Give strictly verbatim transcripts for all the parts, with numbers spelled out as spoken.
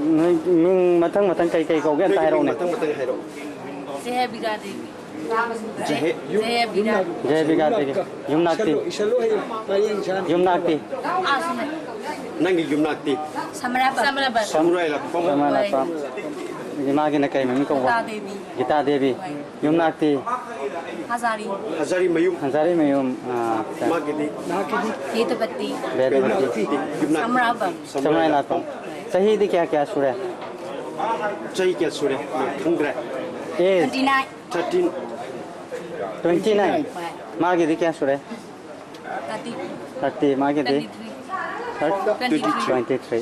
ꯅꯣꯏ ꯃꯤꯡ ꯃꯊꯪ ꯃꯊꯪ ꯀꯩ ꯀꯩ ꯀꯧꯒꯦ ꯑꯝꯇ ꯅꯣꯏꯒꯤ ꯃꯤꯡ ꯍꯥꯏꯔꯛꯎꯅꯦ꯫ ꯃꯊꯪ ꯃꯊꯪ ꯍꯥꯏꯔꯛꯑꯣ꯫ ꯖꯦꯍꯦꯕꯤꯀꯥ ꯗꯦꯕꯤ꯫ ꯖꯦꯍꯦ-, ꯖꯦꯍꯦꯕꯤꯀꯥ꯫ ꯖꯦꯍꯦꯕꯤꯀꯥ ꯗꯦꯕꯤ꯫ ꯌꯨꯝꯅꯥꯛꯇꯤ? ꯏꯁꯜꯂꯨ, ꯏꯁꯜꯂꯨ ꯍꯌꯦꯡ ꯃꯥꯏꯔꯦꯟ ꯏꯟꯁꯥꯡ꯫ ꯌꯨꯝꯅꯥꯛꯇꯤ? ꯑꯥ, ꯁꯨꯝꯃꯦ꯫ ꯅꯪꯒꯤ ꯌꯨꯝꯅꯥꯛꯇꯤ? ꯁꯃꯔꯥꯕꯥꯗ꯫ ꯁꯃꯔꯥꯕꯥꯗ꯫ ꯁꯃꯨꯔꯥꯏ ꯂꯥꯛꯄꯝ? ꯁꯃꯔꯥꯏ ꯂꯥꯛꯄꯝ꯫ ꯍꯣꯏ꯫ ꯑꯗꯒꯤ ꯃꯥꯒꯤꯅ ꯀꯩ ꯃꯃꯤꯡ ꯀꯧꯕ? ꯒꯤꯇꯥ ꯗꯦꯕꯤ꯫ ꯒꯤꯇꯥ ꯗꯦꯕꯤ꯫ ꯍꯣꯏ꯫ ꯌꯨꯝꯅꯥꯛꯇꯤ? ꯍꯖꯥꯔꯤ꯫ ꯍꯖꯥꯔꯤ ꯃꯌꯨꯝ꯫ ꯍꯖꯥꯔꯤ ꯃꯌꯨꯝ, ꯑꯥ, ꯃꯥꯒꯤꯗꯤ? ꯚꯦꯗꯄꯇꯤ꯫ ꯚꯦꯗꯄꯇꯤ꯫ ꯌꯨꯝꯅꯥꯛ? ꯁꯃꯔꯥꯕꯝ꯫ ꯁꯃꯨꯔꯥꯏ ꯂꯥꯛꯄꯝ꯫ ꯆꯍꯤꯗꯤ ꯀꯌꯥ ꯀꯌꯥ ꯁꯨꯔꯦ? ꯆꯍꯤ ꯀꯌꯥ ꯁꯨꯔꯦ? ꯈꯪꯗ꯭ꯔꯦ꯫ Age? Twenty nine. Thirteen. Twenty nine? ꯍꯣꯏ꯫ ꯃꯥꯒꯤꯗꯤ ꯀꯌꯥ ꯁꯨꯔꯦ? ꯊꯥꯔꯇꯤ꯫ ꯊꯥꯔꯇꯤ, ꯃꯥꯒꯤꯗꯤ? Twenty three. ꯊꯥꯔ-, ꯇ꯭ꯋꯦꯟꯇꯤ ꯊ꯭ꯔꯤ꯫ Twenty three.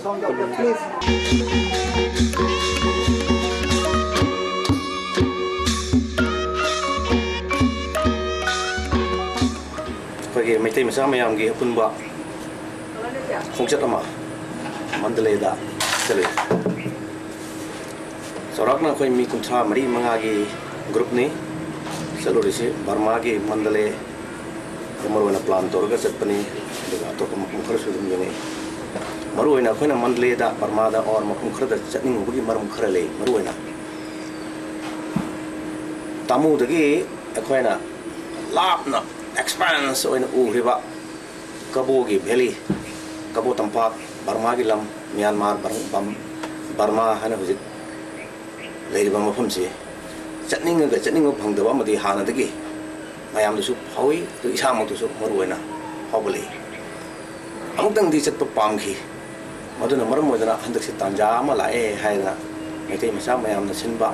ꯑꯩꯈꯣꯏꯒꯤ ꯃꯩꯇꯩ ꯃꯆꯥ ꯃꯌꯥꯝꯒꯤ ꯑꯄꯨꯟꯕ ꯈꯣꯡꯆꯠ ꯑꯃ ꯃꯟꯗꯂꯦꯗ ꯆꯠꯂꯨꯏ꯫ ꯆꯥꯎꯔꯥꯛꯅ ꯑꯩꯈꯣꯏ ꯃꯤ ꯀꯨꯟꯊ꯭ꯔꯥ ꯃꯔꯤ ꯃꯉꯥꯒꯤ ꯒ꯭ꯔꯨꯞꯅꯤ ꯆꯠꯂꯨꯔꯤꯁꯤ꯫ ꯕꯔꯃꯥꯒꯤ ꯃꯟꯗꯂꯦ ꯃꯔꯨ ꯑꯣꯏꯅ ꯄ꯭ꯂꯥꯟ ꯇꯧꯔꯒ ꯆꯠꯄꯅꯤ, ꯑꯗꯨꯒ ꯑꯇꯣꯞꯄ ꯃꯐꯝ ꯈꯔꯁꯨ ꯑꯗꯨꯝ ꯌꯦꯡꯉꯛꯏ꯫ ꯃꯔꯨ ꯑꯣꯏꯅ ꯑꯩꯈꯣꯏꯅ ꯃꯟꯗꯂꯦꯗ, ꯕꯔꯃꯥꯗ ꯑꯣꯔ ꯃꯐꯝ ꯈꯔꯗ ꯆꯠꯅꯤꯡꯉꯨꯕꯒꯤ ꯃꯔꯝ ꯈꯔ ꯂꯩ꯫ ꯃꯔꯨ ꯑꯣꯏꯅ ꯇꯥꯃꯨꯗꯒꯤ ꯑꯩꯈꯣꯏꯅ ꯂꯥꯞꯅ ꯑꯦꯛꯁꯄꯥꯟꯁ ꯑꯣꯏꯅ ꯎꯈ꯭ꯔꯤꯕ ꯀꯕꯣꯒꯤ ꯚꯦꯂꯤ, ꯀꯕꯣ ꯇꯝꯄꯥꯛ, ꯕꯔꯃꯥꯒꯤ ꯂꯝ, ꯃ꯭ꯌꯥꯟꯃꯥꯔ, ꯕꯔ-, ꯕꯝ-, ꯕꯔꯃꯥ ꯍꯥꯏꯅ ꯍꯧꯖꯤꯛ ꯂꯩꯔꯤꯕ ꯃꯐꯝꯁꯤ ꯆꯠꯅꯤꯡꯉꯒ ꯆꯠꯅꯤꯡꯕ ꯐꯪꯗꯕ ꯑꯃꯗꯤ ꯍꯥꯟꯅꯗꯒꯤ ꯃꯌꯥꯝꯗꯁꯨ ꯐꯥꯎꯏ, ꯑꯗꯨ ꯏꯁꯥꯃꯛꯇꯁꯨ ꯃꯔꯨ ꯑꯣꯏꯅ ꯐꯥꯎꯒꯠꯂꯛꯏ꯫ ꯑꯃꯨꯛꯇꯪꯗꯤ ꯆꯠꯄ ꯄꯥꯝꯈꯤ꯫ ꯃꯗꯨꯅ ꯃꯔꯝ ꯑꯣꯏꯗꯨꯅ ꯍꯟꯗꯛꯁꯦ ꯇꯥꯟꯖꯥ ꯑꯃ ꯂꯥꯛꯑꯦ ꯍꯥꯏꯗꯅ ꯃꯩꯇꯩ ꯃꯆꯥ ꯃꯌꯥꯝꯅ ꯁꯤꯟꯕ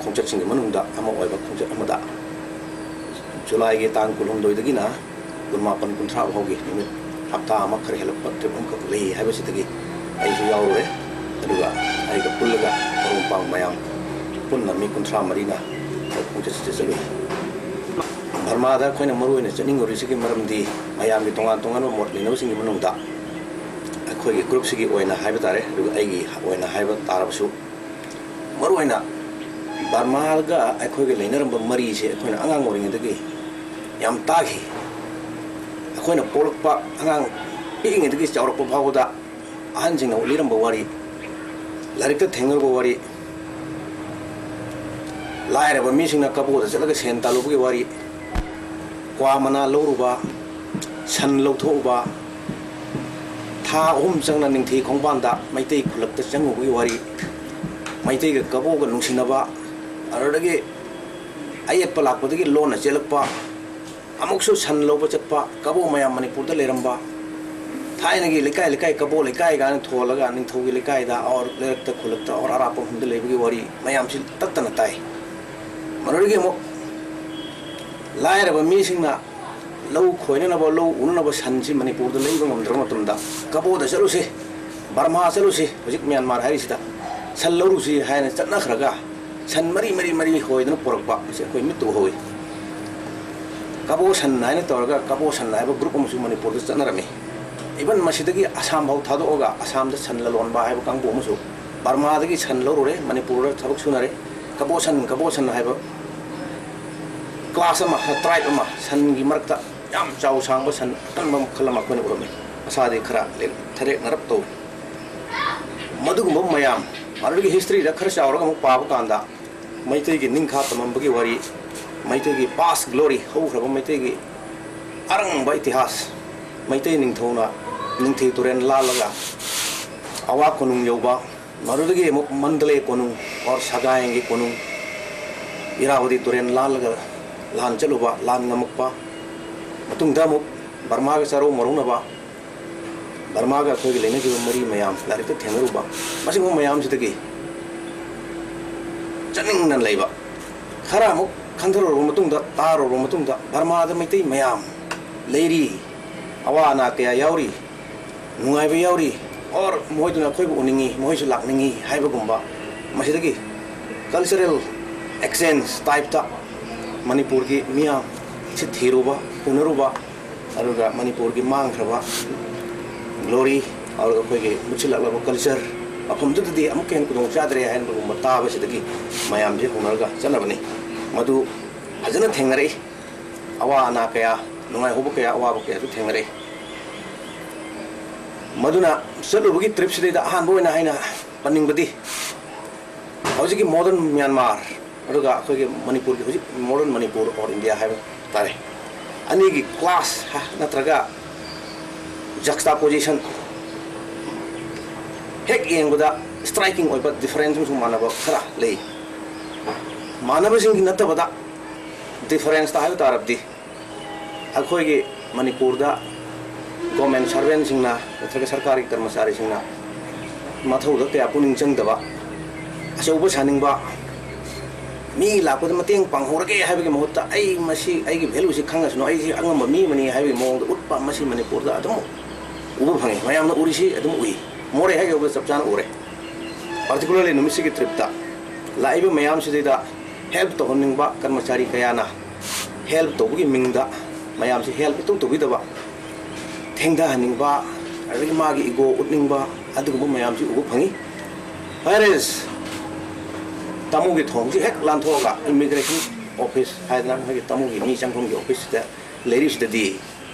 ꯈꯣꯡꯆꯠꯁꯤꯡꯒꯤ ꯃꯅꯨꯡꯗ ꯑꯃ ꯑꯣꯏꯕ ꯈꯣꯡꯆꯠ ꯑꯃꯗ ꯖꯨꯂꯥꯏꯒꯤ ꯇꯥꯡ ꯀꯨꯟꯍꯨꯝꯗꯣꯏꯗꯒꯤꯅ ꯀꯨꯟꯃꯥꯄꯟ, ꯀꯨꯟꯊ꯭ꯔꯥ ꯐꯥꯎꯒꯤ ꯅꯨꯃꯤꯠ ꯍꯞꯇꯥ ꯑꯃ ꯈꯔ ꯍꯦꯜꯂꯛꯄ ꯇ꯭ꯔꯤꯞ ꯑꯃꯈꯛ ꯂꯩ ꯍꯥꯏꯕꯁꯤꯗꯒꯤ ꯑꯩꯁꯨ ꯌꯥꯎꯔꯨꯔꯦ꯫ ꯑꯗꯨꯒ ꯑꯩꯒ ꯄꯨꯜꯂꯒ ꯃꯔꯨꯞ ꯃꯄꯥꯡ ꯃꯌꯥꯝ ꯄꯨꯟꯅ ꯃꯤ ꯀꯨꯟꯊ꯭ꯔꯥ ꯃꯔꯤꯅ ꯈꯣꯡꯆꯠꯁꯤꯗ ꯆꯠꯂꯨꯏ꯫ ꯕꯔꯃꯥꯗ ꯑꯩꯈꯣꯏꯅ ꯃꯔꯨ ꯑꯣꯏꯅ ꯆꯠꯅꯤꯡꯉꯨꯔꯤꯁꯤꯒꯤ ꯃꯔꯝꯗꯤ ꯃꯌꯥꯝꯒꯤ ꯇꯣꯉꯥꯟ ꯇꯣꯉꯥꯟꯕ ꯃꯣꯠ ꯂꯩꯅꯕꯁꯤꯡꯒꯤ ꯃꯅꯨꯡꯗ ꯑꯩꯈꯣꯏꯒꯤ ꯒ꯭ꯔꯨꯞꯁꯤꯒꯤ ꯑꯣꯏꯅ ꯍꯥꯏꯕ ꯇꯥꯔꯦ, ꯑꯗꯨꯒ ꯑꯩꯒꯤ ꯑꯣꯏꯅ ꯍꯥꯏꯕ ꯇꯥꯔꯕꯁꯨ, ꯃꯔꯨ ꯑꯣꯏꯅ ꯕꯔꯃꯥꯒ ꯑꯩꯈꯣꯏꯒ ꯂꯩꯅꯔꯝꯕ ꯃꯔꯤꯁꯦ ꯑꯩꯈꯣꯏꯅ ꯑꯉꯥꯡ ꯑꯣꯏꯔꯤꯉꯩꯗꯒꯤ ꯌꯥꯝ ꯇꯥꯈꯤ꯫ ꯑꯩꯈꯣꯏꯅ ꯄꯣꯛꯂꯛꯄ, ꯑꯉꯥꯡ ꯄꯤꯛꯏꯉꯩꯗꯒꯤ ꯆꯥꯎꯔꯛꯄ ꯐꯥꯎꯕꯗ ꯑꯍꯟꯁꯤꯡꯅ ꯂꯤꯔꯝꯕ ꯋꯥꯔꯤ, ꯂꯥꯏꯔꯤꯛꯇ ꯊꯦꯡꯅꯔꯨꯕ ꯋꯥꯔꯤ, ꯂꯥꯏꯔꯕ ꯃꯤꯁꯤꯡꯅ ꯀꯕꯣꯗ ꯆꯠꯂꯒ ꯁꯦꯟ ꯇꯥꯜꯂꯨꯕꯒꯤ ꯋꯥꯔꯤ, ꯀ꯭ꯋꯥ ꯃꯅꯥ ꯂꯧꯔꯨꯕ, ꯁꯟ ꯂꯧꯊꯣꯛꯎꯕ, ꯊꯥ ꯑꯍꯨꯝ ꯆꯪꯅ ꯅꯤꯡꯊꯤ ꯈꯣꯡꯕꯥꯟꯗ ꯃꯩꯇꯩ ꯈꯨꯜꯂꯛꯇ ꯆꯪꯉꯨꯕꯒꯤ ꯋꯥꯔꯤ, ꯃꯩꯇꯩꯒ ꯀꯕꯣꯒ ꯅꯨꯡꯁꯤꯅꯕ, ꯑꯗꯨꯗꯒꯤ ꯑꯌꯦꯠꯄ ꯂꯥꯛꯄꯗꯒꯤ ꯂꯣꯟꯅ ꯆꯦꯜꯂꯛꯄ, ꯑꯃꯨꯛꯁꯨ ꯁꯟ ꯂꯧꯕ ꯆꯠꯄ, ꯀꯕꯣ ꯃꯌꯥꯝ ꯃꯅꯤꯄꯨꯔꯗ ꯂꯩꯔꯝꯕ, ꯊꯥꯏꯅꯒꯤ ꯂꯩꯀꯥꯏ ꯂꯩꯀꯥꯏ ꯀꯕꯣ ꯂꯩꯀꯥꯏ ꯀꯥꯏꯅ ꯊꯣꯜꯂꯒ ꯅꯤꯡꯊꯧꯒꯤ ꯂꯩꯀꯥꯏꯗ ꯑꯣꯔ ꯂꯩꯔꯛꯇ ꯈꯨꯜꯂꯛꯇ ꯑꯣꯔ ꯑꯔꯥꯞꯄ ꯃꯐꯝꯗ ꯂꯩꯕꯒꯤ ꯋꯥꯔꯤ ꯃꯌꯥꯝꯁꯤ ꯇꯠꯇꯅ ꯇꯥꯏ꯫ ꯃꯗꯨꯗꯒꯤ ꯑꯃꯨꯛ ꯂꯥꯏꯔꯕ ꯃꯤꯁꯤꯡꯅ ꯂꯧ ꯈꯣꯏꯅꯅꯕ, ꯂꯧ ꯎꯅꯅꯕ ꯁꯟꯁꯤ ꯃꯅꯤꯄꯨꯔꯗ ꯂꯩꯕ ꯉꯝꯗ꯭ꯔꯕ ꯃꯇꯝꯗ, "ꯀꯕꯣꯗ ꯆꯠꯂꯨꯁꯤ, ꯕꯔꯃꯥ ꯆꯠꯂꯨꯁꯤ, ꯍꯧꯖꯤꯛ ꯃ꯭ꯌꯥꯟꯃꯥꯔ ꯍꯥꯏꯔꯤꯁꯤꯗ ꯁꯟ ꯂꯧꯔꯨꯁꯤ" ꯍꯥꯏꯅ ꯆꯠꯅꯈ꯭ꯔꯒ, ꯁꯟ ꯃꯔꯤ ꯃꯔꯤ ꯃꯔꯤ ꯍꯣꯏꯗꯅ ꯄꯨꯔꯛꯄ ꯑꯁꯤ ꯑꯩꯈꯣꯏ ꯃꯤꯠꯇ ꯎꯍꯧꯏ꯫ ꯀꯕꯣ ꯁꯟ ꯍꯥꯏꯅ ꯇꯧꯔꯒ ꯀꯕꯣ ꯁꯟ ꯍꯥꯏꯕ ꯒ꯭ꯔꯨꯞ ꯑꯃꯁꯨ ꯃꯅꯤꯄꯨꯔꯗ ꯆꯠꯅꯔꯝꯃꯤ꯫ ꯏꯚꯟ ꯃꯁꯤꯗꯒꯤ ꯑꯁꯥꯝ ꯐꯥꯎ ꯊꯥꯗꯣꯛꯑꯒ ꯑꯁꯥꯝꯗ ꯁꯟ ꯂꯂꯣꯟꯕ ꯍꯥꯏꯕ ꯀꯥꯡꯕꯨ ꯑꯃꯁꯨ ꯕꯔꯃꯥꯗꯒꯤ ꯁꯟ ꯂꯧꯔꯨꯔꯦ, ꯃꯅꯤꯄꯨꯔꯗ ꯊꯕꯛ ꯁꯨꯅꯔꯦ꯫ ꯀꯕꯣ ꯁꯟ, ꯀꯕꯣ ꯁꯟ ꯍꯥꯏꯕ ꯀ꯭ꯂꯥꯁ ꯑꯃ, ꯇ꯭ꯔꯥꯏꯕ ꯑꯃ, ꯁꯟꯒꯤ ꯃꯔꯛꯇ ꯌꯥꯝ ꯆꯥꯎ ꯁꯥꯡꯕ ꯁꯟ ꯑꯀꯟꯕ ꯃꯈꯜ ꯑꯃ ꯑꯩꯈꯣꯏꯅ ꯎꯔꯝꯃꯤ꯫ ꯃꯁꯥꯗꯤ ꯈꯔ ꯂꯦ-, ꯊꯔꯦꯛ ꯅꯔꯞ ꯇꯧꯏ꯫ ꯃꯗꯨꯒꯨꯝꯕ ꯃꯌꯥꯝ, ꯃꯗꯨꯒꯤ ꯍꯤꯁꯇ꯭ꯔꯤꯗ ꯈꯔ ꯆꯥꯎꯔꯒ ꯑꯃꯨꯛ ꯄꯥꯕ ꯀꯥꯟꯗ, ꯃꯩꯇꯩꯒꯤ ꯅꯤꯡꯈꯥ ꯇꯝꯃꯝꯕꯒꯤ ꯋꯥꯔꯤ, ꯃꯩꯇꯩꯒꯤ ꯄꯥꯁ ꯒ꯭ꯂꯣꯔꯤ, ꯍꯧꯈ꯭ꯔꯕ ꯃꯩꯇꯩꯒꯤ ꯑꯔꯪꯕ ꯏꯇꯤꯍꯥꯁ, ꯃꯩꯇꯩ ꯅꯤꯡꯊꯧꯅ ꯅꯤꯡꯊꯤ ꯇꯨꯔꯦꯜ ꯂꯥꯜꯂꯒ ꯑꯋꯥ ꯀꯣꯅꯨꯡ ꯌꯧꯕ, ꯃꯗꯨꯗꯒꯤ ꯑꯃꯨꯛ ꯃꯟꯗꯂꯦ ꯀꯣꯅꯨꯡ ꯑꯣꯔ ꯁꯒꯥꯏꯒꯤ ꯀꯣꯅꯨꯡ, ꯏꯔꯥꯋꯇꯤ ꯇꯨꯔꯦꯜ ꯂꯥꯜꯂꯒ ꯂꯥꯟ ꯆꯠꯂꯨꯕ, ꯂꯥꯟ ꯉꯝꯃꯛꯄ, ꯃꯇꯨꯡꯗ ꯑꯃꯨꯛ ꯕꯔꯃꯥꯒ ꯆꯥꯔꯧ ꯃꯔꯧꯅꯕ, ꯕꯔꯃꯥꯒ ꯑꯩꯈꯣꯏꯒꯤ ꯂꯩꯅꯈꯤꯕ ꯃꯔꯤ ꯃꯌꯥꯝ ꯂꯥꯏꯔꯤꯛꯇ ꯊꯦꯡꯅꯔꯨꯕ, ꯃꯁꯤꯒꯨꯝꯕ ꯃꯌꯥꯝꯁꯤꯗꯒꯤ ꯆꯠꯅꯤꯡꯅ ꯂꯩꯕ꯫ ꯈꯔ ꯑꯃꯨꯛ ꯈꯟꯊꯔꯨꯔꯕ ꯃꯇꯨꯡꯗ, ꯇꯥꯔꯨꯔꯕ ꯃꯇꯨꯡꯗ, ꯕꯔꯃꯥꯗ ꯃꯩꯇꯩ ꯃꯌꯥꯝ ꯂꯩꯔꯤ, ꯑꯋꯥ ꯑꯅꯥ ꯀꯌꯥ ꯌꯥꯎꯔꯤ, ꯅꯨꯡꯉꯥꯏꯕ ꯌꯥꯎꯔꯤ, ꯑꯣꯔ ꯃꯈꯣꯏꯗꯨꯅ ꯑꯩꯈꯣꯏꯕꯨ ꯎꯅꯤꯡꯉꯤ, ꯃꯈꯣꯏꯁꯨ ꯂꯥꯛꯅꯤꯡꯉꯤ ꯍꯥꯏꯕꯒꯨꯝꯕ, ꯃꯁꯤꯗꯒꯤ ꯀꯜꯆꯔꯦꯜ ꯑꯦꯛꯁꯆꯦꯟꯖ ꯇꯥꯏꯞꯇ ꯃꯅꯤꯄꯨꯔꯒꯤ ꯃꯤꯌꯥꯝ ꯁꯤ ꯊꯤꯔꯨꯕ, ꯎꯅꯔꯨꯕ, ꯑꯗꯨꯒ ꯃꯅꯤꯄꯨꯔꯒꯤ ꯃꯥꯡꯈ꯭ꯔꯕ ꯒ꯭ꯂꯣꯔꯤ, ꯑꯗꯨꯒ ꯑꯩꯈꯣꯏꯒꯤ ꯃꯨꯠꯁꯤꯜꯂꯛꯂꯕ ꯀꯜꯆꯔ, ꯃꯐꯝꯗꯨꯗꯗꯤ ꯑꯃꯨꯛꯀ ꯍꯦꯟꯅ ꯈꯨꯗꯣꯡ ꯆꯥꯗ꯭ꯔꯦ ꯍꯥꯏꯅꯒꯨꯝꯕ ꯇꯥꯕꯁꯤꯗꯒꯤ ꯃꯌꯥꯝꯁꯦ ꯍꯧꯅꯔꯒ ꯆꯠꯅꯕꯅꯤ꯫ ꯃꯗꯨ ꯐꯖꯅ ꯊꯦꯡꯅꯔꯛꯏ꯫ ꯑꯋꯥ ꯑꯅꯥ ꯀꯌꯥ, ꯅꯨꯡꯉꯥꯏꯍꯧꯕ ꯀꯌꯥ, ꯑꯋꯥꯕ ꯀꯌꯥꯁꯨ ꯊꯦꯡꯅꯔꯛꯏ꯫ ꯃꯗꯨꯅ ꯆꯠꯂꯨꯕꯒꯤ ꯇ꯭ꯔꯤꯞꯁꯤꯗꯩꯗ ꯑꯍꯥꯟꯕ ꯑꯣꯏꯅ ꯑꯩꯅ ꯄꯟꯅꯤꯡꯕꯗꯤ, ꯍꯧꯖꯤꯛꯀꯤ modern Myanmar ꯑꯗꯨꯒ ꯑꯩꯈꯣꯏꯒꯤ ꯃꯅꯤꯄꯨꯔꯒꯤ ꯍꯧꯖꯤꯛ modern Manipur or India ꯍꯥꯏꯕ ꯇꯥꯔꯦ, ꯑꯅꯤꯒꯤ clash ꯅꯠꯇ꯭ꯔꯒ juxtaposition ꯍꯦꯛ ꯌꯦꯡꯕꯗ striking ꯑꯣꯏꯕ difference ꯑꯃꯁꯨꯡ ꯃꯥꯟꯅꯕ ꯈꯔ ꯂꯩ꯫ ꯃꯥꯟꯅꯕꯁꯤꯡꯒꯤ ꯅꯠꯇꯕꯗ differenceꯇ ꯍꯥꯏꯕ ꯇꯥꯔꯕꯗꯤ, ꯑꯩꯈꯣꯏꯒꯤ ꯃꯅꯤꯄꯨꯔꯗ government servantꯁꯤꯡꯅ ꯅꯠꯇ꯭ꯔꯒ ꯁꯔꯀꯥꯔꯒꯤ ꯀꯔꯃꯆꯥꯔꯤꯁꯤꯡꯅ ꯃꯊꯧꯗ ꯀꯌꯥ ꯄꯨꯛꯅꯤꯡ ꯆꯪꯗꯕ, ꯑꯆꯧꯕ ꯁꯥꯅꯤꯡꯕ, ꯃꯤ ꯂꯥꯛꯄꯗ ꯃꯇꯦꯡ ꯄꯥꯡꯍꯧꯔꯒꯦ ꯍꯥꯏꯕꯒꯤ ꯃꯍꯨꯠꯇ ꯑꯩ ꯃꯁꯤ ꯑꯩꯒꯤ valueꯁꯤ ꯈꯪꯉꯁꯅꯨ, ꯑꯩꯁꯤ ꯑꯉꯝꯕ ꯃꯤ ꯑꯃꯅꯤ ꯍꯥꯏꯕꯒꯤ ꯃꯑꯣꯡꯗ ꯎꯠꯄ ꯃꯁꯤ ꯃꯅꯤꯄꯨꯔꯗ ꯑꯗꯨꯝ ꯎꯕ ꯐꯪꯉꯤ꯫ ꯃꯌꯥꯝꯅ ꯎꯔꯤꯁꯤ ꯑꯗꯨꯝ ꯎꯏ꯫ ꯃꯣꯔꯦ ꯍꯦꯛ ꯌꯧꯕꯗ ꯆꯞ ꯆꯥꯅ ꯎꯔꯦ꯫ Particularly ꯅꯨꯃꯤꯠꯁꯤꯒꯤ tripꯇ ꯂꯥꯛꯏꯕ ꯃꯌꯥꯝꯁꯤꯗꯩꯗ help ꯇꯧꯍꯟꯅꯤꯡꯕ ꯀꯔꯃꯆꯥꯔꯤ ꯀꯌꯥꯅ help ꯇꯧꯕꯒꯤ ꯃꯤꯡꯗ ꯃꯌꯥꯝꯁꯤ help ꯏꯇꯧ ꯇꯧꯕꯤꯗꯕ, ꯊꯦꯡꯊꯍꯟꯅꯤꯡꯕ, ꯑꯗꯒꯤ ꯃꯥꯒꯤ ego ꯎꯠꯅꯤꯡꯕ, ꯑꯗꯨꯒꯨꯝꯕ ꯃꯌꯥꯝꯁꯤ ꯎꯕ ꯐꯪꯉꯤ꯫ Whereas ꯇꯥꯃꯨꯒꯤ ꯊꯣꯡꯁꯤ ꯍꯦꯛ ꯂꯥꯟꯊꯣꯛꯑꯒ immigration office ꯍꯥꯏꯗꯅ ꯃꯣꯏꯒꯤ ꯇꯥꯃꯨꯒꯤ ꯃꯤ ꯆꯪꯐꯝꯒꯤ officeꯁꯤꯗ ꯂꯩꯔꯤꯁꯤꯗꯗꯤ